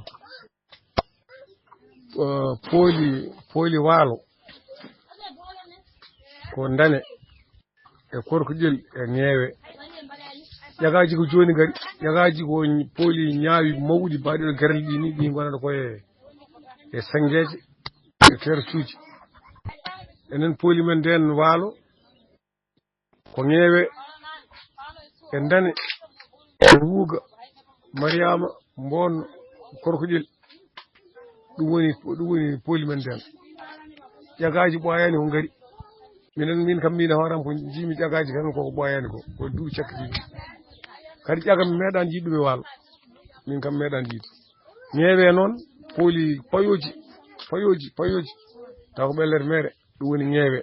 eh, pooli, pooli waalo ko ndane e korkoƴel e ŋeewe. Ƴagaaji ko jooni ngari, ƴagaaji ko pooli ñaawi mawɗi mbaɗi ɗo gerle ɗi ni, ɗi ngonata ko e, e senngeeje, e tertuuji. Enen pooli men nden waalo, ko ŋeewe, e ndane, e wuuga, Mariyaama, mboonno, korkoƴel. Ɗum woni, ɗum woni pooli men nden. Ƴagaaji ɓooyaani ko ngari. Minen, min kam, min e hooram ko njiimi ƴagaaji tan ko, ko ɓooyaani ko, ko duuɓi cakkitiiɗi. Kadi ƴaga mi meeɗaani yiide ɗum e waalo. Min kam meeɗaani yiide. Ŋeewe noon, pooli payooji, payooji, payooji. Taw ko ɓellere meere, ɗum woni ŋeewe.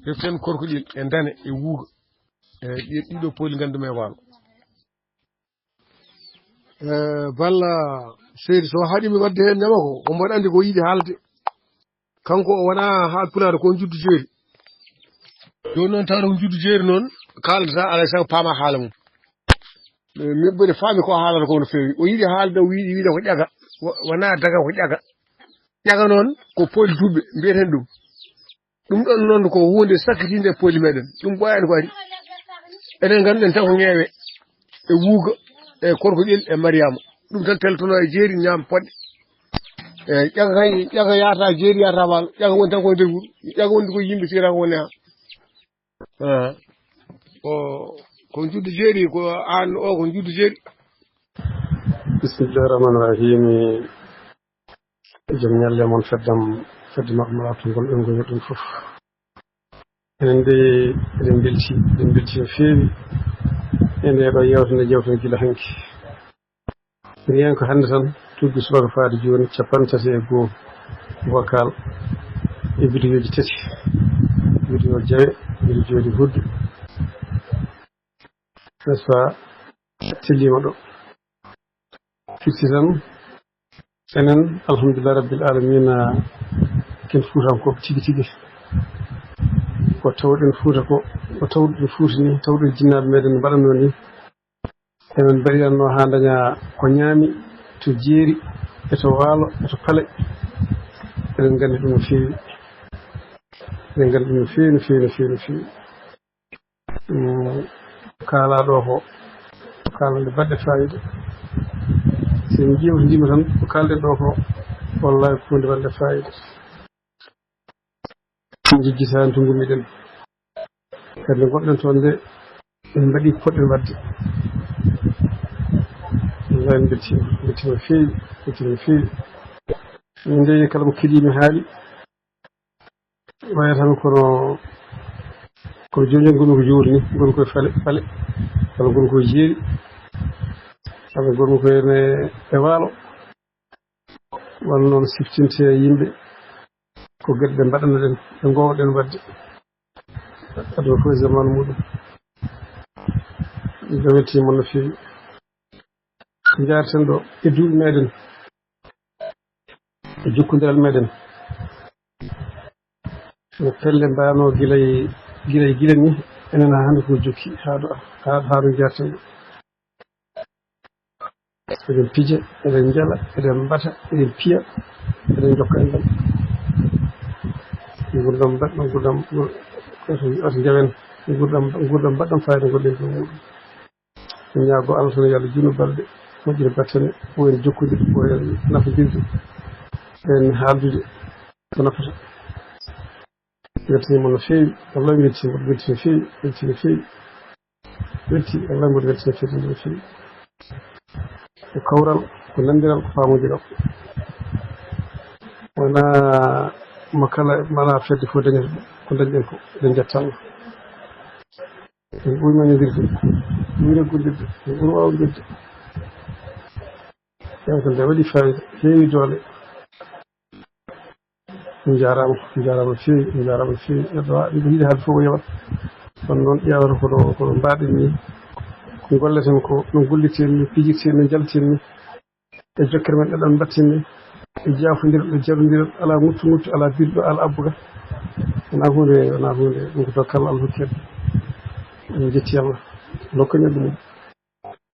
Reften korkoƴel e ndane e wuuga. E ɗi-, ɗiɗo pooli nganndu-mi e waalo. Eh, Balla seydi, so haɗi mi waɗde heen ñama ko, ko mboɗo anndi ko yiɗi haalde. Kanko o wonaa haal pulaar, ko on juddu jeeri. Jooni noon, tawde ko juddu jeeri noon, kaaldata alaa e sago paama haala mum. Eh, min mboɗo faami ko haalata ko no feewi. O yiɗi haalde, o wiɗi, wiɗa ko ƴaga. Wo-, wonaa daga, ko ƴaga. Ƴaga noon, ko pooli duuɓe, mbiyeten ɗum. Ɗum ɗon noon ko huunde sakkitiinde e pooli meɗen. Ɗum ɓooyaani ko ari. Enen ngannduɗen tan ko ŋeewe, e wuuga, e korkoƴel, e Mariyaama. Ɗum tan teltono e jeeri ñaam poɗɗe. E ƴaga kay, ƴaga yaata jeeri, yaata waalo. Ƴaga woni tan ko e nder wuro. Ƴaga woni ko yimɓe sira ko woni ha. Ah. Ko, ko juddu jeeri, ko aan o ko juddu jeeri. Bismillahir Rahmanir Rahim. Jom ñalle mon feddam, fedde maɓɓe mbaɗa to ngol ɓe ngoni ɗum fof. Enen de, eɗen mbelti, eɗen mbelti no feewi e nde ɗo yewtere nde jewten gila hanki. Rien ko hannde tan, tuggi subaka faade jooni, capanɗe tati e goo vocal e vidéoji tati. Vidéo jawe, vidéo jooɗi huddu. N'est-ce pas? Tellima ɗo. Firti tan, enen, alhamdulillah rabbil alamina, ken Fuutankooɓe tigi tigi. Ko tawɗen Fuuta ko, ko tawɗen Fuuta ni, tawɗen jinnaaɓe meɗen mbaɗanno ni. Emen mbaɗiranno haa daña ko ñaami to jeeri, e to waalo, e to pale. Eɗen nganndi ɗum no feewi. Eɗen nganndi ɗum no feewi, no feewi, no feewi, no feewi. Mm, kaalaa ɗo ko, ko kaalande baɗɗe faayiida. So en ƴeewtidiima tan, ko kaalɗen ɗo ko, wallahi, ko huunde waɗde faayiida. Jejjitaani to ngummiɗen. Kadi nde ngonɗen toon nde, en mbaɗi ko poɗɗen waɗde. Wallahi, en mbeltiima, mbeltiima no feewi, mbeltiima no feewi. Min nde, kala mo keɗii mi haali, wayata tan kono, kono jooni jooni ngonmi ko joori ni, ngonmi koye fale, fale, walla ngonmi koye jeeri, walla ngonmi koye ne e waalo. Walla noon siftinte yimɓe ko geɗe ɗe mbaɗanoɗen, ɗe ngoowɗen waɗde. Aduna fof e zaman muɗum. Min weltiima no feewi. Ko njaarten ɗo e duuɓi meɗen, e jokkondiral meɗen. No pelle mbaano gila e, gila e, gila ni, enen haa hannde ko jokki, haa ɗo, haa, haa ɗo njaarten ɗo. Eɗen pija, eɗen njala, eɗen mbata, eɗen piya, eɗen njokka enɗam. Nguurndam mbaɗɗam, nguurndam, ko so wiyata njawen, nguurndam, nguurndam mbaɗɗam fayda ngonɗen ɗo muɗum. En ñaago Allah tan, yo Allah juutnu balɗe, moƴƴina battane, o en jokkondirde, o en nafondirde, o en haaldude ko nafata. Weltiima no feewi, wallahi weltiima, welti no feewi, welti no feewi. Welti, wallahi mboɗo welti no feewi, no feewi. Ko kawral, ko nanndiral, ko faamondiral. Wonaa mo kala, wonaa fedde fof dañata ɗum. Ko dañɗen ko, eɗen njetta Allah. En ɓuri mañondirde, en ɓuri reggondirde, en ɓuri waawondirde. Yewtere nde waɗi fayida, heewi doole. On njaaraama, on njaaraama no feewi, on njaaraama no feewi. Neɗɗo wa-, ɗum ko yiɗi haalde fof o yewat. Kono noon ƴeewata ko no, ko no mbaɗen ni, ko golleten ko, no gollirten ni, pijirten ni, njalten ni. E jokkere men ɗeɗon mbatten ni, e jaafondiral, e jarondiral, alaa ŋuttu ŋuttu, alaa birɗo, alaa abbuga. Wonaa huunde, wonaa huunde, ɗum ko dokkal Allah hokkede. En njetti Allah. Lokko ñande mum.